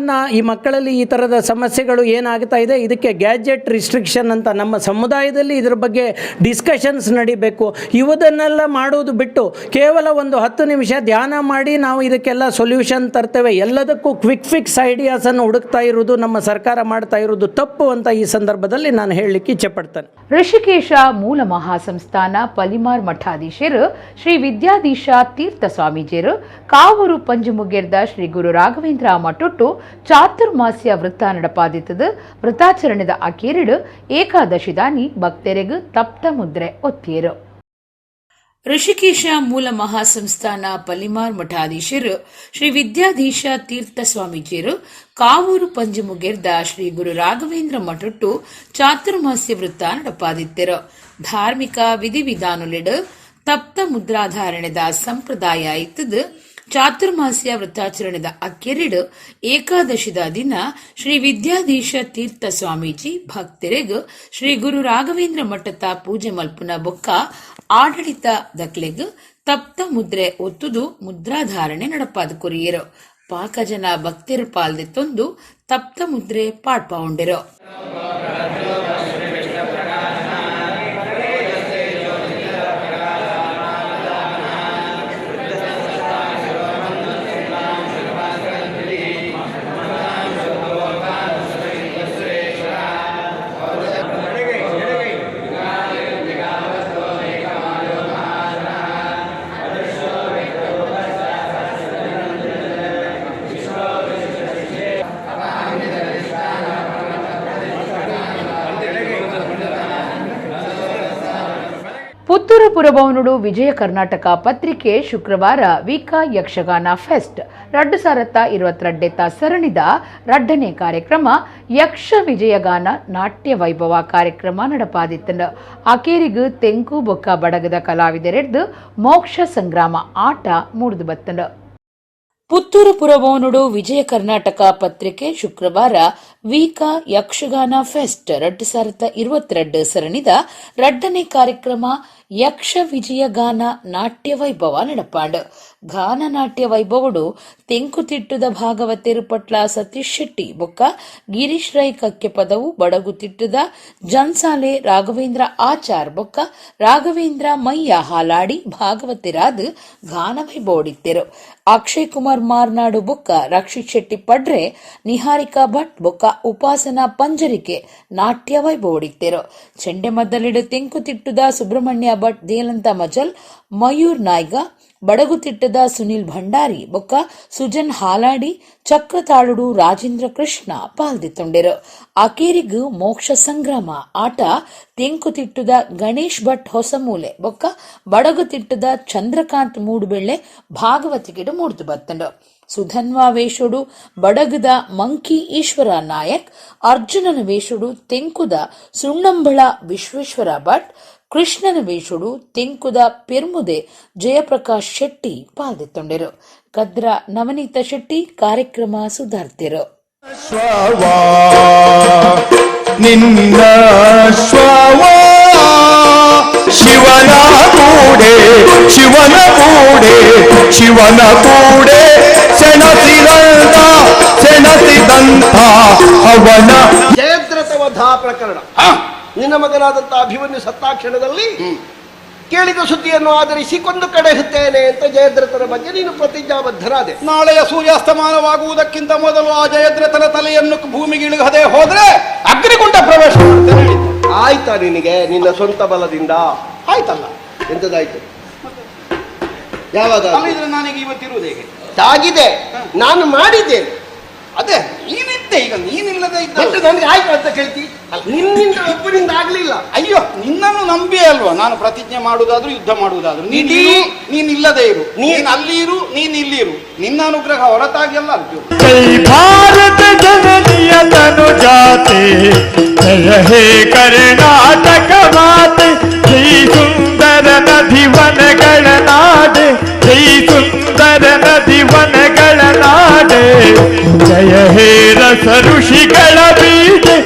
ಮಕ್ಕಳಲ್ಲಿ ಈ ಥರದ ಸಮಸ್ಯೆಗಳು ಏನಾಗ್ತಾ ಇದೆ, ಇದಕ್ಕೆ ಗ್ಯಾಜೆಟ್ ರಿಸ್ಟ್ರಿಕ್ಷನ್ ಅಂತ ನಮ್ಮ ಸಮುದಾಯದಲ್ಲಿ ಇದರ ಬಗ್ಗೆ ಡಿಸ್ಕಷನ್ಸ್ ನಡಿಬೇಕು. ಇವದನ್ನೆಲ್ಲ ಮಾಡೋದು ಬಿಟ್ಟು ಕೇವಲ ಒಂದು 10 ನಿಮಿಷ ಧ್ಯಾನ ಮಾಡಿ ನಾವು ಇದಕ್ಕೆಲ್ಲ ಸೊಲ್ಯೂಷನ್ ತರ್ತೇವೆ, ಎಲ್ಲದಕ್ಕೂ ಕ್ವಿಕ್ ಫಿಕ್ಸ್ ಐಡಿಯಾಸನ್ನು ಹುಡುಕ್ತಾ ಇರೋದು ನಮ್ಮ ಸರ್ಕಾರ ಮಾಡ್ತಾ ಇರೋದು ತಪ್ಪು ಅಂತ ಈ ಸಂದರ್ಭದಲ್ಲಿ ನಾನು ಹೇಳಲಿಕ್ಕೆ ಇಚ್ಛೆ ಪಡ್ತೇನೆ. ಋಷಿಕೇಶ ಮೂಲ ಮಹಾಸಂಸ್ಥಾನ ಪಲಿಮಾರ್ ಮಠಾಧೀಶರು ಶ್ರೀ ವಿದ್ಯಾಧೀಶ ತೀರ್ಥ ಸ್ವಾಮೀಜಿಯರು ಕಾವೂರು ಪಂಜುಮುಗೇರ್ದ ಶ್ರೀ ಗುರು ರಾಘವೇಂದ್ರ ಮಠೊಟ್ಟು ಚಾತುರ್ಮಾಸ್ಯ ವೃತ್ತ ನಡಪಾದಿತ್ತದು. ವೃತ್ತಾಚರಣೆದ ಅಕೇರಿಡು ಏಕಾದಶಿದಾನಿ ಭಕ್ತರೆಗು ತಪ್ತ ಮುದ್ರೆ ಒತ್ತಿಯರು. ಋಷಿಕೇಶ ಮೂಲ ಮಹಾಸಂಸ್ಥಾನ ಪಲಿಮಾರ್ ಮಠಾಧೀಶರು ಶ್ರೀ ವಿದ್ಯಾಧೀಶ ತೀರ್ಥ ಸ್ವಾಮೀಜಿಯರು ಕಾವೂರು ಪಂಜುಮುಗೇರ್ದ ಶ್ರೀ ಗುರು ರಾಘವೇಂದ್ರ ಮಠೊಟ್ಟು ಚಾತುರ್ಮಾಸ್ಯ ವೃತ್ತ ನಡಪಾದಿತ್ತೆರು. ಧಾರ್ಮಿಕ ವಿಧಿವಿಧಾನುಲಿಡು ತಪ್ತ ಮುದ್ರಾಧಾರಣೆದ ಸಂಪ್ರದಾಯ ಇತ್ತದು. ಚಾತುರ್ಮಾಸ್ಯ ವೃತ್ತಾಚರಣೆದ ಅಕ್ಕೆರಿಡು ಏಕಾದಶಿದ ದಿನ ಶ್ರೀ ವಿದ್ಯಾಧೀಶ ತೀರ್ಥ ಸ್ವಾಮೀಜಿ ಭಕ್ತರೆಗ್ ಶ್ರೀ ಗುರು ರಾಘವೇಂದ್ರ ಮಠದ ಪೂಜೆ ಮಲ್ಪುನ ಬೊಕ್ಕ ಆಡಳಿತ ದಕ್ಲೆಗ್ ತಪ್ತ ಮುದ್ರೆ ಒತ್ತುದು ಮುದ್ರಾಧಾರಣೆ ನಡಪಾದ ಕೊರಿಯರು. ಪಾಕ ಜನ ಭಕ್ತಿರು ಪಾಲ್ದೆ ತೊಂದು ತಪ್ತ ಮುದ್ರೆ ಪಾಡ್ಪಾವುಂಡೆರು. ಪುತ್ತೂರು ಪುರಭವನುಡು ವಿಜಯ ಕರ್ನಾಟಕ ಪತ್ರಿಕೆ ಶುಕ್ರವಾರ ವಿಕಾ ಯಕ್ಷಗಾನ ಫೆಸ್ಟ್ 2022 ಸರಣಿದ ರಡ್ಡನೇ ಕಾರ್ಯಕ್ರಮ ಯಕ್ಷ ವಿಜಯಗಾನ ನಾಟ್ಯ ವೈಭವ ಕಾರ್ಯಕ್ರಮ ನಡಪಾದಿತ್ತಂಡು. ಅಕೇರಿಗು ತೆಂಕು ಬೊಕ್ಕ ಬಡಗದ ಕಲಾವಿದರೆಡ್ದು ಮೋಕ್ಷ ಸಂಗ್ರಾಮ ಆಟ ಮೂಡ್ದು ಬತ್ತಂಡು. ಪುತ್ತೂರು ಪುರಭವನುಡು ವಿಜಯ ಕರ್ನಾಟಕ ಪತ್ರಿಕೆ ಶುಕ್ರವಾರ ವಿಕಾ ಯಕ್ಷಗಾನ ಫೆಸ್ಟ್ 2022 ಸರಣಿದ ರಡ್ಡನೇ ಕಾರ್ಯಕ್ರಮ ಯಕ್ಷ ವಿಜಯಗಾನ ನಾಟ್ಯ ವೈಭವ ನಡಪಾಂಡು. ಗಾನ ನಾಟ್ಯ ವೈಭವಡು ತೆಂಕುತಿಟ್ಟುದ ಭಾಗವತೇರು ಪಟ್ಲ ಸತೀಶ್ ಶೆಟ್ಟಿ ಬೊಕ್ಕ ಗಿರೀಶ್ ರೈ ಕಕ್ಕೆ ಪದವು, ಬಡಗುತಿಟ್ಟುದ ಜನ್ಸಾಲೆ ರಾಘವೇಂದ್ರ ಆಚಾರ್ ಬೊಕ್ಕ ರಾಘವೇಂದ್ರ ಮಯ್ಯ ಹಾಲಾಡಿ ಭಾಗವತಿರಾದ್ ಗಾನ ವೈಭವಡಿತ್ತೆರು. ಅಕ್ಷಯ್ ಕುಮಾರ್ ಮಾರ್ನಾಡು ಬೊಕ್ಕ ರಕ್ಷಿತ್ ಶೆಟ್ಟಿ ಪಡ್ರೆ, ನಿಹಾರಿಕಾ ಭಟ್ ಬೊಕ್ಕ ಉಪಾಸನಾ ಪಂಜರಿಕೆ ನಾಟ್ಯ ವೈಭವಡಿತ್ತೆರು. ಚೆಂಡೆಮದ್ದಲಿಡು ತೆಂಕುತಿಟ್ಟುದ ಸುಬ್ರಹ್ಮಣ್ಯ ಭಟ್ ದೇಲಂತ ಮಜಲ್, ಮಯೂರ್ ನಾಯ್ಗ, ಬಡಗುತಿಟ್ಟದ ಸುನಿಲ್ ಭಂಡಾರಿ ಬೊಕ್ಕ ಸುಜನ್ ಹಾಲಾಡಿ, ಚಕ್ರತಾಳುಡು ರಾಜೇಂದ್ರ ಕೃಷ್ಣ ಪಾಲ್ದಿತ್ತೊಂಡೆರು. ಅಕೇರಿಗು ಮೋಕ್ಷ ಸಂಗ್ರಾಮ ಆಟ ತೆಂಕುತಿಟ್ಟುದ ಗಣೇಶ್ ಭಟ್ ಹೊಸಮೂಲೆ ಬೊಕ್ಕ ಬಡಗುತಿಟ್ಟದ ಚಂದ್ರಕಾಂತ್ ಮೂಡುಬೆಳ್ಳೆ ಭಾಗವತಿಗೆಡು ಮೂಡ್ದು ಬತ್ತಂಡು. ಸುಧನ್ವಾ ವೇಷುಡು ಬಡಗದ ಮಂಕಿ ಈಶ್ವರ ನಾಯಕ್, ಅರ್ಜುನನ ವೇಷುಡು ತೆಂಕುದ ಸುಣ್ಣಂಬಳ ವಿಶ್ವೇಶ್ವರ ಭಟ್, ಕೃಷ್ಣನ ವೇಷುಡು ತೆಂಕುದ ಪೆರ್ಮುದೆ ಜಯಪ್ರಕಾಶ್ ಶೆಟ್ಟಿ ಪಾಲ್ದಿತ್ತೊಂಡೆರು. ಕದ್ರ ನವನೀತ ಶೆಟ್ಟಿ ಕಾರ್ಯಕ್ರಮ ಸುಧಾರ್ತಿರು. ನಿನ್ನ ಶಿವನ ಕೂಡೆ ಶಿವನ ಕೂಡೆ ಶಿವನ ಕೂಡೆ ಸೆಣಸಿದಂತ ಸೆಣಸಿದಂತ ಅವನ ಜಯದ್ರಥವಧಾ ಪ್ರಕರಣ. ನಿನ್ನ ಮಗನಾದಂತಹ ಅಭಿಮನ್ಯು ಸತ್ತಾಕ್ಷಣದಲ್ಲಿ ಕೇಳಿದ ಸುದ್ದಿಯನ್ನು ಆಧರಿಸಿ ಕೊಂದು ಕಡೆಹುತ್ತೇನೆ ಅಂತ ಜಯದ್ರಥನ ಬಗ್ಗೆ ನೀನು ಪ್ರತಿಜ್ಞಾಬದ್ಧರಾದೆ. ನಾಳೆಯ ಸೂರ್ಯಾಸ್ತಮಾನವಾಗುವುದಕ್ಕಿಂತ ಮೊದಲು ಆ ಜಯದ್ರಥನ ತಲೆಯನ್ನು ಭೂಮಿಗೆ ಇಳಿಗದೆ ಹೋದ್ರೆ ಅಗ್ನಿಕುಂಡ ಪ್ರವೇಶ ಮಾಡ್ತೇನೆ ಹೇಳಿದ್ದೆ. ಆಯ್ತಾ ನಿನಗೆ ನಿನ್ನ ಸ್ವಂತ ಬಲದಿಂದ? ಆಯ್ತಲ್ಲ. ಎಂತದಾಯ್ತು? ಯಾವಾಗ? ಅಲ್ಲಿದ್ರೆ ನಾನೀಗ ಇವತ್ತಿರುವುದು ಹೇಗೆ? ಆಗಿದೆ, ನಾನು ಮಾಡಿದ್ದೇನೆ. ಅದೇ ನೀನಿದ್ದೆ, ಈಗ ನೀನಿಲ್ಲದೆ ಇದ್ದ ಮತ್ತೆ ನನಗೆ ಆಯ್ತು ಅಂತ ಕೇಳ್ತಿ? ನಿನ್ನಿಂದ ಒಬ್ಬನಿಂದ ಆಗ್ಲಿಲ್ಲ. ಅಯ್ಯೋ, ನಿನ್ನನ್ನು ನಂಬಿ ಅಲ್ವಾ ನಾನು ಪ್ರತಿಜ್ಞೆ ಮಾಡುವುದಾದ್ರೂ ಯುದ್ಧ ಮಾಡುವುದಾದ್ರೂ. ನೀನ್ ಇಲ್ಲದೆ ಇರು, ನೀನ್ ಅಲ್ಲಿ ಇರು, ನೀನ್ ಇಲ್ಲಿ ಇರು, ನಿನ್ನ ಅನುಗ್ರಹ ಹೊರತಾಗಿ ಅಲ್ಲ ಅರ್ಜುನ. ಜೈ ಭಾರತ ಜನನಿಯ ತನು ಜಾತೆ, ಜಯ ಹೇ ಕರ್ನಾಟಕ ಮಾತೆ, ಜೈ ಸುಂದರ ನದಿ ವನಗಳ ನಾಡೆ, ಜೈ ಸುಂದರ ನದಿ ವನಗಳ ನಾಡೆ, ಜಯ ಹೇ ರಸ ಋಷಿಗಳ ಬೀಜೆ.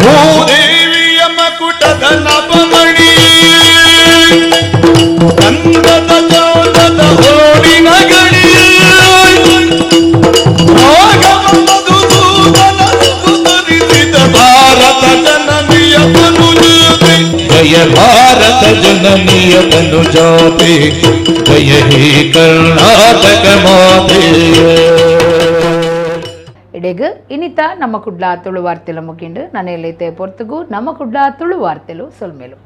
ಭೂದೇವಿಯ ಮಕುಟದ ನವಮಣಿ, ಗಂಧದ ಚೌದದ ಹೋಳಿನ ಗಣಿ, ಭಾರತ ಜನನಿಯ ತನುಜಾತೆ, ಜಯ ಭಾರತ ಜನನಿಯ ತನುಜಾತೆ, ಜಯ ಹೇ ಕರ್ನಾಟಕ ಮಾತೆ. ಇಡೆಗ್ ಇನಿತ ನಮ್ಮ ಕುಡ್ಲ ತುಳು ವಾರ್ತೆಲು ಮುಗಿಂಡು ನನೆಯಲ್ಲೈತೆ ಪೊರ್ತುಗು ನಮ್ಮ ಕುಡ್ಲ ತುಳು ವಾರ್ತೆಲು ಸೊಲ್ಮೇಲು.